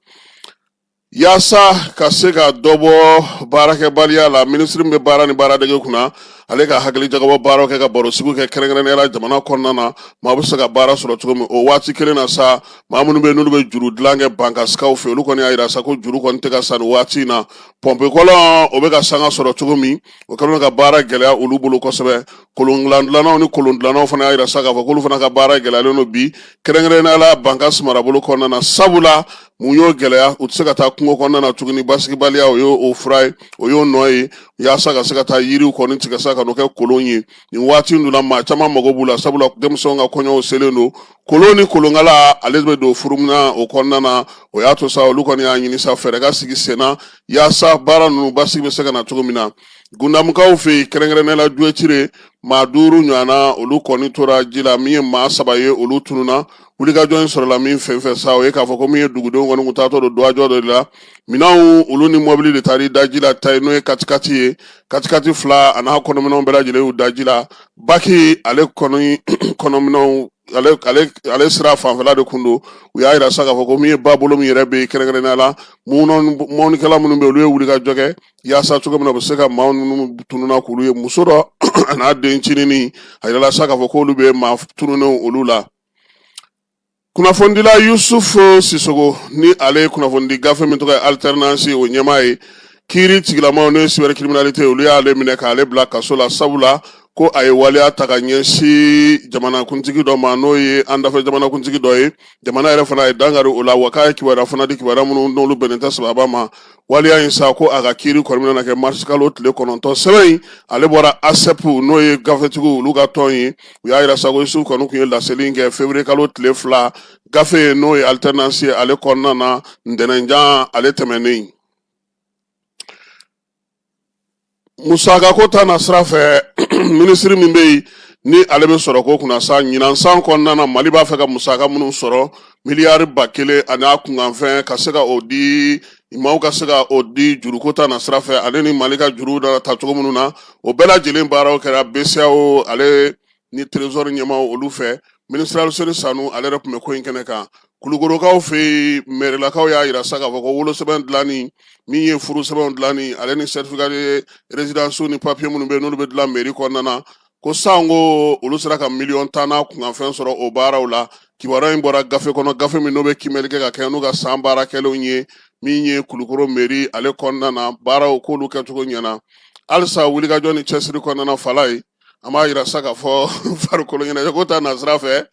Yaasa ka se ka dɔ bɔ baarakɛbaliya la, minisiri min bɛ baara ni baaradege kunna, ale ka hakili jagabɔ baaraw kɛ ka barosigi kɛ kɛrɛnkɛrɛnnenya la jamana kɔnɔna na, maa bɛ se ka baara sɔrɔ cogo min. O waati kelen na sa, maa minnu bɛ yen n'olu bɛ juru dilan kɛ bankasikaw fɛ, olu kɔni y'a yira sa ko juru kɔni tɛ ka sa nin waati in na. Pɔnpe kɔlɔn o bɛ ka sanga sɔrɔ cogo min, o kɛlen ka baara gɛlɛya olu bolo kosɛbɛ. Kolondilandilannaw ni kolondilannaw fana y'a yira sa k'a fɔ k'olu fana ka baara gɛlɛyalen don bi, kɛrɛnkɛrɛnnenya la Bankasi marabolo kɔnɔna na. Sabula mun y'o gɛlɛya? U tɛ se ka taa kungo kɔnɔna na tuguni, basigibaliya o y'o fura ye, o y'o nɔ ye, yaasa ka se ka taa yiriw kɔni tigɛ sa ka n'o kɛ kolon ye. Nin waati in dun na, maa caman mago b'u la, sabula denmisɛnw ka kɔɲɔw selen don. Kolon ni kolonkala ale bɛ don furumunan o kɔnɔna na. O y'a to sa, olu kɔni y'a ɲini sa fɛɛrɛ ka sigi sen na yaasa baara ninnu basigi bɛ se ka na cogo min na. Gundamukaw fɛ yen, kɛrɛnkɛrɛnnenya la Duwecire, maa 5 ɲɔgɔnna olu kɔni tora ji la. Min ye maa 3 ye, olu tununna. Wulikajɔ in sɔrɔla min fɛn fɛ sa, o ye k'a fɔ ko min ye dugudenw kɔni kun taatɔ don duwajɔ dɔ de la, minɛnw olu ni mɔbili de taara da ji la ta ye, n'o ye katikati ye. Katikati 2 a n'a kɔnɔminɛnw bɛɛ lajɛlen y'u da ji la. Baki ale kɔni kɔnɔminɛnw ale ale ale sira fanfɛla de kun don. U y'a yira sa k'a fɔ ko min ye ba bolo min yɛrɛ bɛ yen, kɛrɛnkɛrɛnnenya la mɔnnikɛla minnu bɛ yen, olu ye wulikajɔ kɛ yaasa cogo min na u bɛ se ka maa minnu tununna k'olu ye. Muso dɔ a n'a den ncinin, a yirala sa k'a fɔ k'olu bɛ maa tununnenw olu la. Kunnafonidila Yusuf Sisogo, ni ale ye kunnafonidi gafe min tɔgɔ ye Alternance o ɲɛmaa ye, kiiri tigilamaw n'o ye cybercriminalité, olu y'ale minɛ k'ale bila kaso la, sabula ko a ye waleya ta ka ɲɛsin jamanakuntigi dɔ ma, n'o ye an dafɛ jamanakuntigi dɔ ye. Jamana yɛrɛ fana ye dankari o la, wa k'a ye kibaruya fana di, kibaruya minnu n'olu bɛnnen tɛ sababa ma. Waleya in sa, ko a ka kiiri kɔni bɛna kɛ marisikalo tile 9. Sɛbɛn in ale bɔra ASEP, n'o ye gafetigiw olu ka tɔn ye. U y'a yira sa ko Yusuf kɔni tun ye laseli in kɛ février kalo tile 2, gafe n'o ye Alternance ye ale kɔnɔna na, ntɛnɛnjan ale tɛmɛnen. Musakako ta na sira fɛ, minisiri min bɛ yen ni ale bɛ sɔrɔ ko kunna sa, ɲinan san kɔnɔna na, Mali b'a fɛ ka musaka minnu sɔrɔ, miliyari 1000 ani a kunkanfɛn, ka se ka o di maaw, ka se ka o di juruko ta na sira fɛ, ale ni Mali ka juru ta cogo minnu na, o bɛɛ lajɛlen baaraw kɛra BCEAO ale ni trésor ɲɛmaaw olu fɛ. Minisiri Aluseni Sanu ale yɛrɛ tun bɛ ko in kɛnɛ kan. Kulukorokaw fɛ yen, mɛrilakaw y'a yira sa k'a fɔ ko wolosɛbɛn dilanni, min ye furusɛbɛnw dilanni, ale ni certificat de résidence ni papier minnu bɛ yen n'olu bɛ dilan mairie kɔnɔna na, ko sanko olu sera ka miliyɔn 10 n'a kunkanfɛn sɔrɔ o baaraw la. Kibaruya in bɔra gafe kɔnɔ, gafe min n'o bɛ kiimɛli kɛ ka kɛ n'u ka san baara kɛlenw ye. Min ye Kulukoro mairie ale kɔnɔna na baaraw, k'olu kɛcogo ɲɛna. Halisa wulikajɔ ni cɛsiri kɔnɔna na, fala ye, an b'a yira sa k'a fɔ farikolo ɲɛnajɛ ko ta nasira fɛ,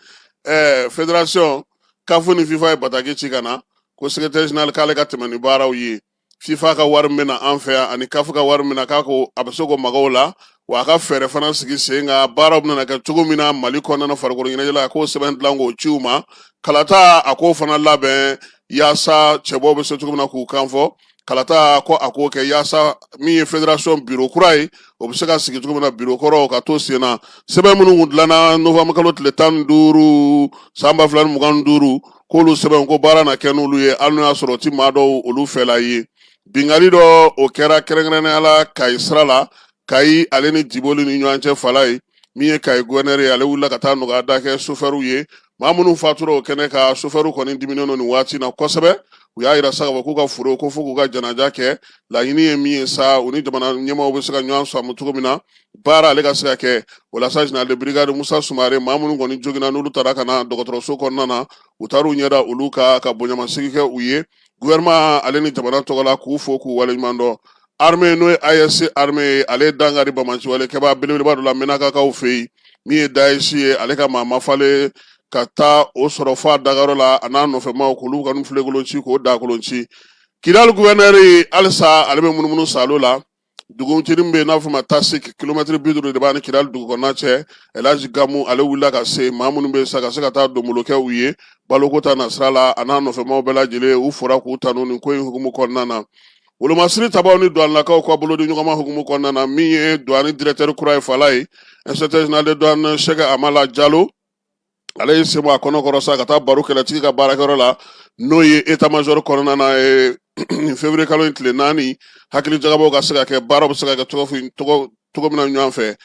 fédération CAF ni FIFA ye bataki ci ka na ko secrétaire général k'ale ka tɛmɛ ni baaraw ye. FIFA ka wari min na an fɛ yan ani CAF ka wari min na, k'a ko a bɛ se k'o mago la, wa a ka fɛɛrɛ fana sigi sen kan baaraw bɛna kɛ cogo min na Mali kɔnɔna na farikolo ɲɛnajɛ la. A k'o sɛbɛn dilan k'o ci u ma. Kalata, a k'o fana labɛn yaasa cɛbɔw bɛ se cogo min na k'u kan fɔ. Kalata ko a k'o kɛ yaasa min ye fédération bureau kura ye, o bɛ se ka sigi cogo min na, bureau kɔrɔ ka to sen na. Sɛbɛn minnu kun dilanna novembre kalo tile 15 san 2025, k'olu sɛbɛn ko baara na kɛ n'olu ye, hali n'o y'a sɔrɔ o ti maa dɔw olu fɛla ye. Binkanni dɔ o kɛra kɛrɛnkɛrɛnnenya la Kayi sira la, Kayi ale ni Diboli ni ɲɔgɔn cɛ. Falaye, min ye Kayi guvɛnɛri ye, ale wulila ka taa nɔgɔya da kɛ sofɛriw ye. Maa minnu fatura o kɛnɛ kan, sofɛriw kɔni diminen don nin waati na kosɛbɛ. U y'a yira sa k'a fɔ k'u ka foro ko fo k'u ka janaja kɛ. Laɲini ye min ye sa, u ni jamana ɲɛmaaw bɛ se ka ɲɔgɔn faamu cogo min na, baara ale ka se ka kɛ. O la sa, général de brigade Musa Sumare, maa minnu kɔni joginna, n'olu taara ka na dɔgɔtɔrɔso kɔnɔna na, u taar'u ɲɛda olu kan ka bonyamasegin kɛ u ye gouvernement ale ni jamana tɔgɔ la, k'u fo k'u waleɲuman dɔn. Armée, n'o ye AES armée ye, ale ye dankari banbaanciwale kɛbaa belebeleba dɔ la Menakakaw fɛ yen. Min ye Daesh ye, ale ka maa mafalen ka taa o sɔrɔ fo a dagayɔrɔ la, a n'a nɔfɛmaw, k'olu ka filenkolon ci, k'o dakolon ci. Kidali gouverneur halisa ale bɛ munumunu salo la. Dugucinin bɛ yen n'a fɔ ma Tasik, kilomɛtiri 50 de b'a ni Kidali dugu kɔnɔna cɛ. Elhaji Gamu, ale wulila ka se maa minnu bɛ sa ka se ka taa donbolo kɛ u ye baloko ta nasira la, a n'a nɔfɛmaw bɛɛ lajɛlen, u fora k'u tanu nin ko in hukumu kɔnɔna na. Wolomasiri tabaw ni duwanilakaw ka bolodi ɲɔgɔnma hukumu kɔnɔna na, min ye duwani directeur kura ye, Falaye, inspecteur général de douane Sɛki Amala Jalo, ale ye sen bɔ a kɔnɔ kɔrɔ sa ka taa baro kɛlɛtigi ka baarakɛyɔrɔ la, n'o ye état major kɔnɔna na ye, nin février kalo in tile 4. Hakili jagabɔw ka se ka kɛ, baaraw bɛ se ka kɛ cogo min na ɲɔgɔn fɛ.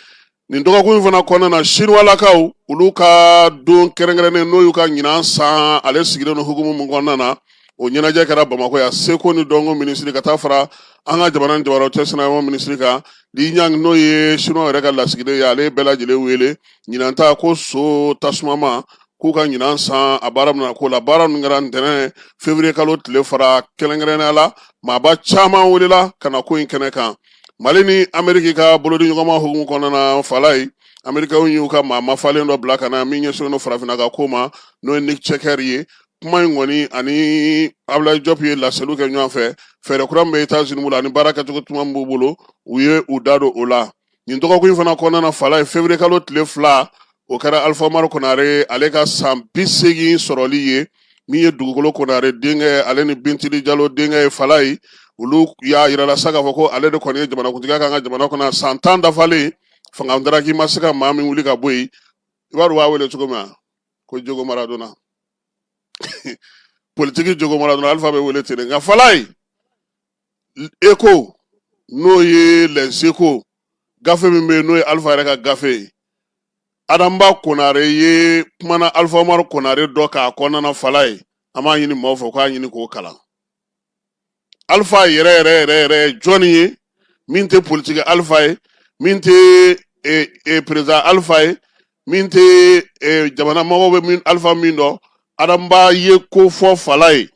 Nin dɔgɔkun in fana kɔnɔna na, Siniwalakaw olu ka don kɛrɛnkɛrɛnnen, n'o y'u ka ɲinan san ale sigilen don hukumu min kɔnɔna na, o ɲɛnajɛ kɛra Bamakɔ yan. Seko ni dɔnko minisiri ka taa fara an ka jamana ni jamanaw cɛ sinaya minisiri kan, Li Ɲang, n'o ye Siniwaw yɛrɛ ka lasigiden ye, ale ye bɛɛ lajɛlen wele ɲinan ta ko so tasumama, k'u ka ɲinan san a baara bɛna k'o la. Baara ninnu kɛra ntɛnɛn février kalo tile fara. Kɛrɛnkɛrɛnnenya la, maaba caman welela ka na ko in kɛnɛ kan. Mali ni Ameriki ka bolodi ɲɔgɔnma hukumu kɔnɔna na, Falaye, Amerikaw y'u ka maa mafalen dɔ bila ka na min ɲɛsinnen don farafinna ka ko ma, n'o ye Nick Checker ye. Kuma in kɔni ani Abdoulaye Diop ye laseliw kɛ ɲɔgɔn fɛ. Fɛɛrɛ kura min bɛ États-Unis bolo ani baara kɛcogo tuma min b'u bolo, u ye u da don o la. Nin dɔgɔkun in fana kɔnɔna na, Falaye, février kalo tile 2, o kɛra Alpha Umaru Konare ale ka san 80 sɔrɔli ye. Min ye Dugukolo Konare denkɛ, ale ni Bintili Jalo denkɛ ye, Falaye, olu y'a yira la sa k'a fɔ ko ale de kɔni ye jamanakuntigiya k'an ka jamana kɔnɔ san 10 dafalen. Fanga daraki ma se ka maa min wuli ka bɔ yen. I b'a dɔn u b'a wele cogo min na ko Diego Maradona, politiki Diego Maradona, Alpha bɛ wele ten de. Nka Falaye, Eko, n'o ye Les Échos gafe min bɛ yen, n'o ye Alpha yɛrɛ ka gafe ye, Adama Konare ye kumana Alpha Umaru Konare dɔ k'a kɔnɔna. Falaye, an b'a ɲini maaw fɛ k'a ɲini k'o kalan. Alpha yɛrɛ yɛrɛ yɛrɛ yɛrɛ ye jɔnni ye, min tɛ politiki Alpha ye, min tɛ président Alpha ye, min tɛ jamana mɔgɔw bɛ min Alpha min dɔn? Adama ye ko fɔ Falaye.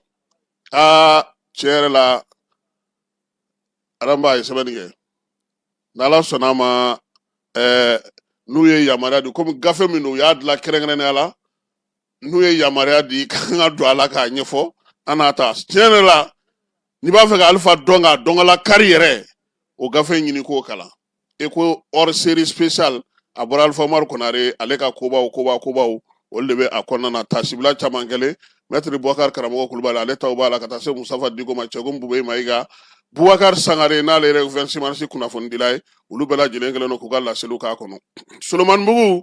Aa, tiɲɛ yɛrɛ la, Adama ye sɛbɛnni kɛ. N'Ala sɔnna a ma, n'u ye yamaruya di, komi gafe min don, u y'a dilan kɛrɛnkɛrɛnnenya la, n'u ye yamaruya di k'an ka don a la k'a ɲɛfɔ, an n'a ta. Tiɲɛ yɛrɛ la, n'i b'a fɛ ka Alifa dɔn k'a dɔnkala kari yɛrɛ, o gafe ɲini k'o kalan. Eko hors série spéciale, a bɔra Alifa Umaru Konare ale ka kobaw kobaw kobaw, olu de bɛ a kɔnɔna na. Tasibila caman kɛlen, Mɛtiri Bubakari Karamɔgɔ Kulubali, ale taw b'a la, ka taa se Musafa Diko ma, Cɛko Bube Mayiga, Bubakari Sangare, n'ale yɛrɛ 26 mars kunnafonidila ye, olu bɛɛ lajɛlen kɛlen don k'u ka laseliw k'a kɔnɔ. Solomanibugu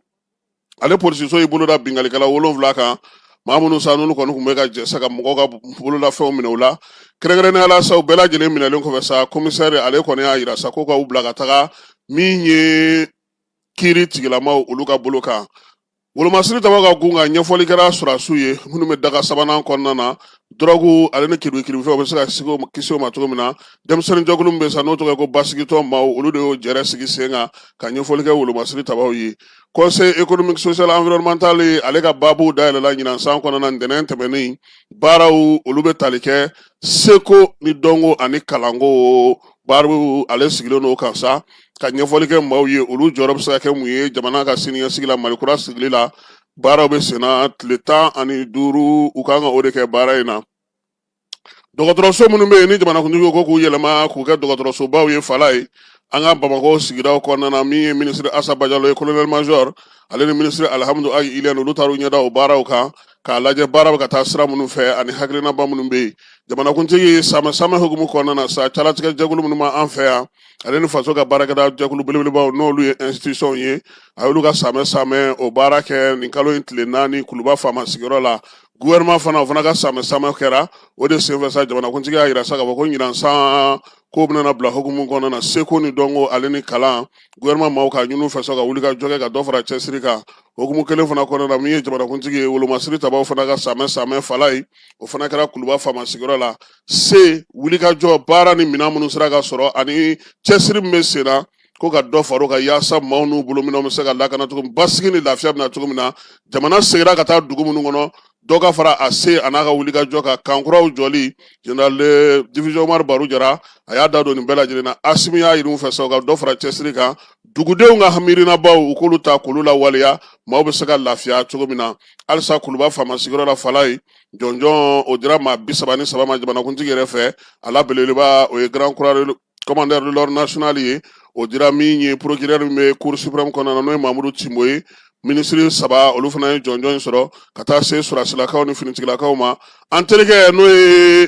ale polisiso y'i bolo da binkalikɛla 7 kan, maa minnu sa n'olu kɔni tun bɛ ka jɛ sa ka mɔgɔw ka bololafɛnw minɛ u la. Kɛrɛnkɛrɛnnenya la sa, u bɛɛ lajɛlen minɛlen kɔfɛ sa, komisɛri ale kɔni y'a yira sa ko ka u bila ka taga min ye kiiri tigilamaw olu ka bolo kan. Wolomasiri tabaw ka gun kan, ɲɛfɔli kɛra sɔrɔdasiw ye minnu bɛ daga sabanan kɔnɔna na, dɔrɔgu ale ni kiribikiribifɛnw bɛ se ka kisi o ma cogo min na. Denmisɛnnin jɛkulu min bɛ sa, n'o tɔgɔ ye ko basigitɔn maaw, olu de y'o jɛrɛ sigi sen kan ka ɲɛfɔli kɛ wolomasiri tabaw ye. Conseil économique social environnemental ale ka baabu dayɛlɛla ɲinan san kɔnɔna ntɛnɛn tɛmɛnen. Baaraw olu bɛ tali kɛ seko ni dɔnko ani kalanko baaraw, ale sigilen don kan sa ka ɲɛfɔli kɛ maaw ye, olu jɔyɔrɔ bɛ se ka kɛ mun ye jamana ka siniɲɛsigi la, Mali kura sigili la. Baaraw bɛ senna tile 15, u kan ka o de kɛ baara in na. Dɔgɔtɔrɔso minnu bɛ yen ni jamanakuntigi ko k'u yɛlɛma k'u kɛ dɔgɔtɔrɔsobaw ye, Falaye, an ka Bamakɔ sigidaw kɔnɔna na, min ye minisiri Asa Bajalo ye, colonel major, ale ni minisiri Alihamudu Agi Iliyɛni, olu taar'u ɲɛda o baaraw kan k'a lajɛ baara bɛ ka taa sira minnu fɛ ani hakilinaba minnu bɛ yen. Jamanakuntigi samɛ samɛ hukumu kɔnɔna na sa, calatigɛ jɛkulu minnu b'an fɛ yan, ale ni faso ka baarakɛda jɛkulu belebelebaw, n'olu ye institution ye, a y'olu ka samɛ samɛ o baara kɛ nin kalo in tile 4 Kuluba faama sigiyɔrɔ la. Gouvernement fana, o fana ka samɛ samɛ kɛra. O de senfɛ sa, jamanakuntigi y'a yira sa k'a fɔ ko ɲinan san ko bɛna bila hukumu kɔnɔna na, seko ni dɔnko ale ni kalan, gouvernement maaw k'a ɲini u fɛ sa ka wuli ka jɔ kɛ ka dɔ fara cɛsiri kan. Hukumu kelen fana kɔnɔna na, min ye jamanakuntigi ye, wolomasiri tabaw fana ka samɛ samɛ fala ye, o fana kɛra Kuluba faama sigiyɔrɔ la. Se wulikajɔ baara ni minɛn minnu sera ka sɔrɔ ani cɛsiri min bɛ sen na, ko ka dɔ far'o kan yaasa maaw n'u bolominɛnw bɛ se ka lakana cogo min, basigi ni lafiya bɛ na cogo min na. Jamana seginna ka taa dugu minnu kɔnɔ, dɔ ka fara a se a n'a ka wulikajɔ kan, camp kuraw jɔli. Général de division Umaru Baru Jara, a y'a da don nin bɛɛ lajɛlen na. Asimi y'a ɲini u fɛ sa, u ka dɔ fara cɛsiri kan, dugudenw ka miirinabaw, u k'olu ta k'olu lawaleya, maaw bɛ se ka lafiya cogo min na. Halisa Kuluba faama sigiyɔrɔ la, fala ye jɔnjɔn o dira maa 33 ma jamanakuntigi yɛrɛ fɛ. A la belebeleba, o ye grand commandeur de l'ordre national ye. O dira min ye procureur min bɛ cour suprême kɔnɔna na, n'o ye Mamudu Timbo ye. Minisiri saba, olu fana ye jɔnjɔn in sɔrɔ, ka taa se sɔrɔdasilakaw ni finitigilakaw ma. An terikɛ, n'o ye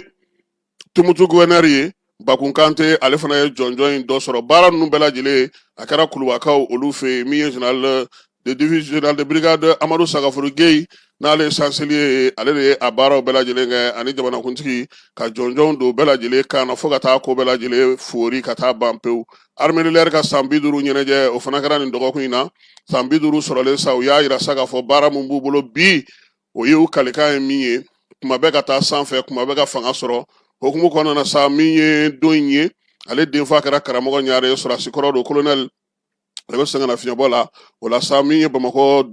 Tumutu gouverneur ye, Bakun Kante, ale fana ye jɔnjɔn in dɔ sɔrɔ. Baara ninnu bɛɛ lajɛlen, a kɛra Kulubakaw olu fɛ yen. Min ye général de division, général de brigade Amadu Sagafuru Gueye, n'ale ye chancelier ye, ale de ye a baaraw bɛɛ lajɛlen kɛ ani jamanakuntigi ka jɔnjɔnw don bɛɛ lajɛlen kan na, fo ka taa ko bɛɛ lajɛlen foori ka taa ban pewu. Armée de l'air ka san 50 ɲɛnajɛ, o fana kɛra nin dɔgɔkun in na. San 50 sɔrɔlen sa, u y'a yira sa k'a fɔ baara min b'u bolo bi, o ye u kalikan ye min ye, kuma bɛɛ ka taa sanfɛ, kuma bɛɛ ka fanga sɔrɔ. Hukumu kɔnɔna na sa, min ye don in ye, ale denfa kɛra Karamɔgɔ Ɲare ye, sɔrɔdasi kɔrɔ don, colonel, ale bɛ sɛgɛn nafiɲɛbɔ la. O la sa, min ye Bamakɔ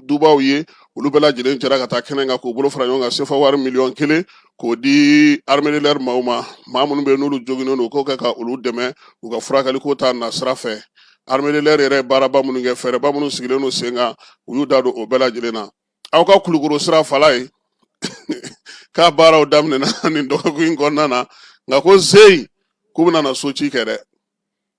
dubaw ye, olu bɛɛ lajɛlen jɛra ka taa kɛnɛ kan k'u bolo fara ɲɔgɔn kan, sefa wari miliyɔn 1 k'o di armée de l'air maaw ma, maa minnu bɛ yen n'olu joginnen don, k'o kɛ ka olu dɛmɛ u ka furakɛli ko ta nasira fɛ. Armée de l'air yɛrɛ ye baaraba minnu kɛ, fɛɛrɛba minnu sigilen don sen kan, u y'u da don o bɛɛ lajɛlen na. Aw ka Kulukoro sira fala ye k'a baaraw daminɛna nin dɔgɔkun in kɔnɔna na, nka ko zeyi k'u bɛna na so ci kɛ dɛ.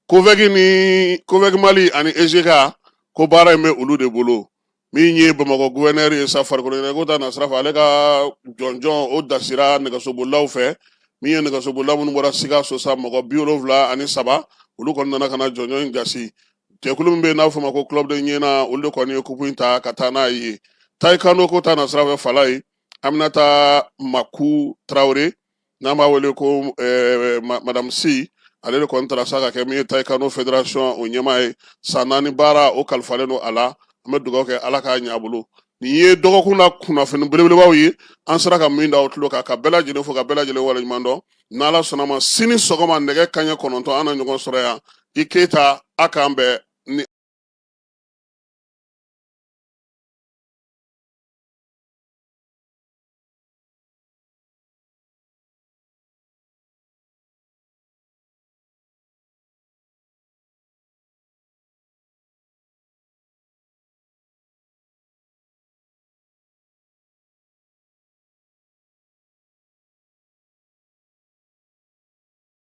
COVEC ni COVEC Mali ani EGK, ko baara in bɛ olu de bolo. Min ye Bamakɔ gouverneur ye sa, farikolo ɲɛnajɛ ta nasira fɛ, ale ka jɔnjɔn o dasira nɛgɛsobolilaw fɛ. Min ye nɛgɛsobolila minnu bɔra Sikaso sa, mɔgɔ 73, olu kɔni nana ka na jɔnjɔn in gasi. Jɛkulu min bɛ yen n'a fɔ ma ko club de ɲɛna, olu de kɔni ye kupu in ta ka taa n'a ye. Taekwondo ko ta nasira fɛ, fala ye Aminata Maku Tarawele, n'an b'a wele ko madame Si, ale de kɔni taara sa ka kɛ min ye taekwondo fédération o ɲɛmaa ye. San 4 baara o kalifalen don a la. An bɛ dugawu kɛ, Ala k'a ɲɛ a bolo. Nin ye dɔgɔkun na kunnafoni belebelebaw ye, an sera ka min da aw tulo kan, ka bɛɛ lajɛlen fo, ka bɛɛ lajɛlen waleɲuman dɔn. N'Ala sɔnna ma, sini sɔgɔma nɛgɛ kanɲɛ 9, an na ɲɔgɔn sɔrɔ yan. I Keyita, a k'an bɛn.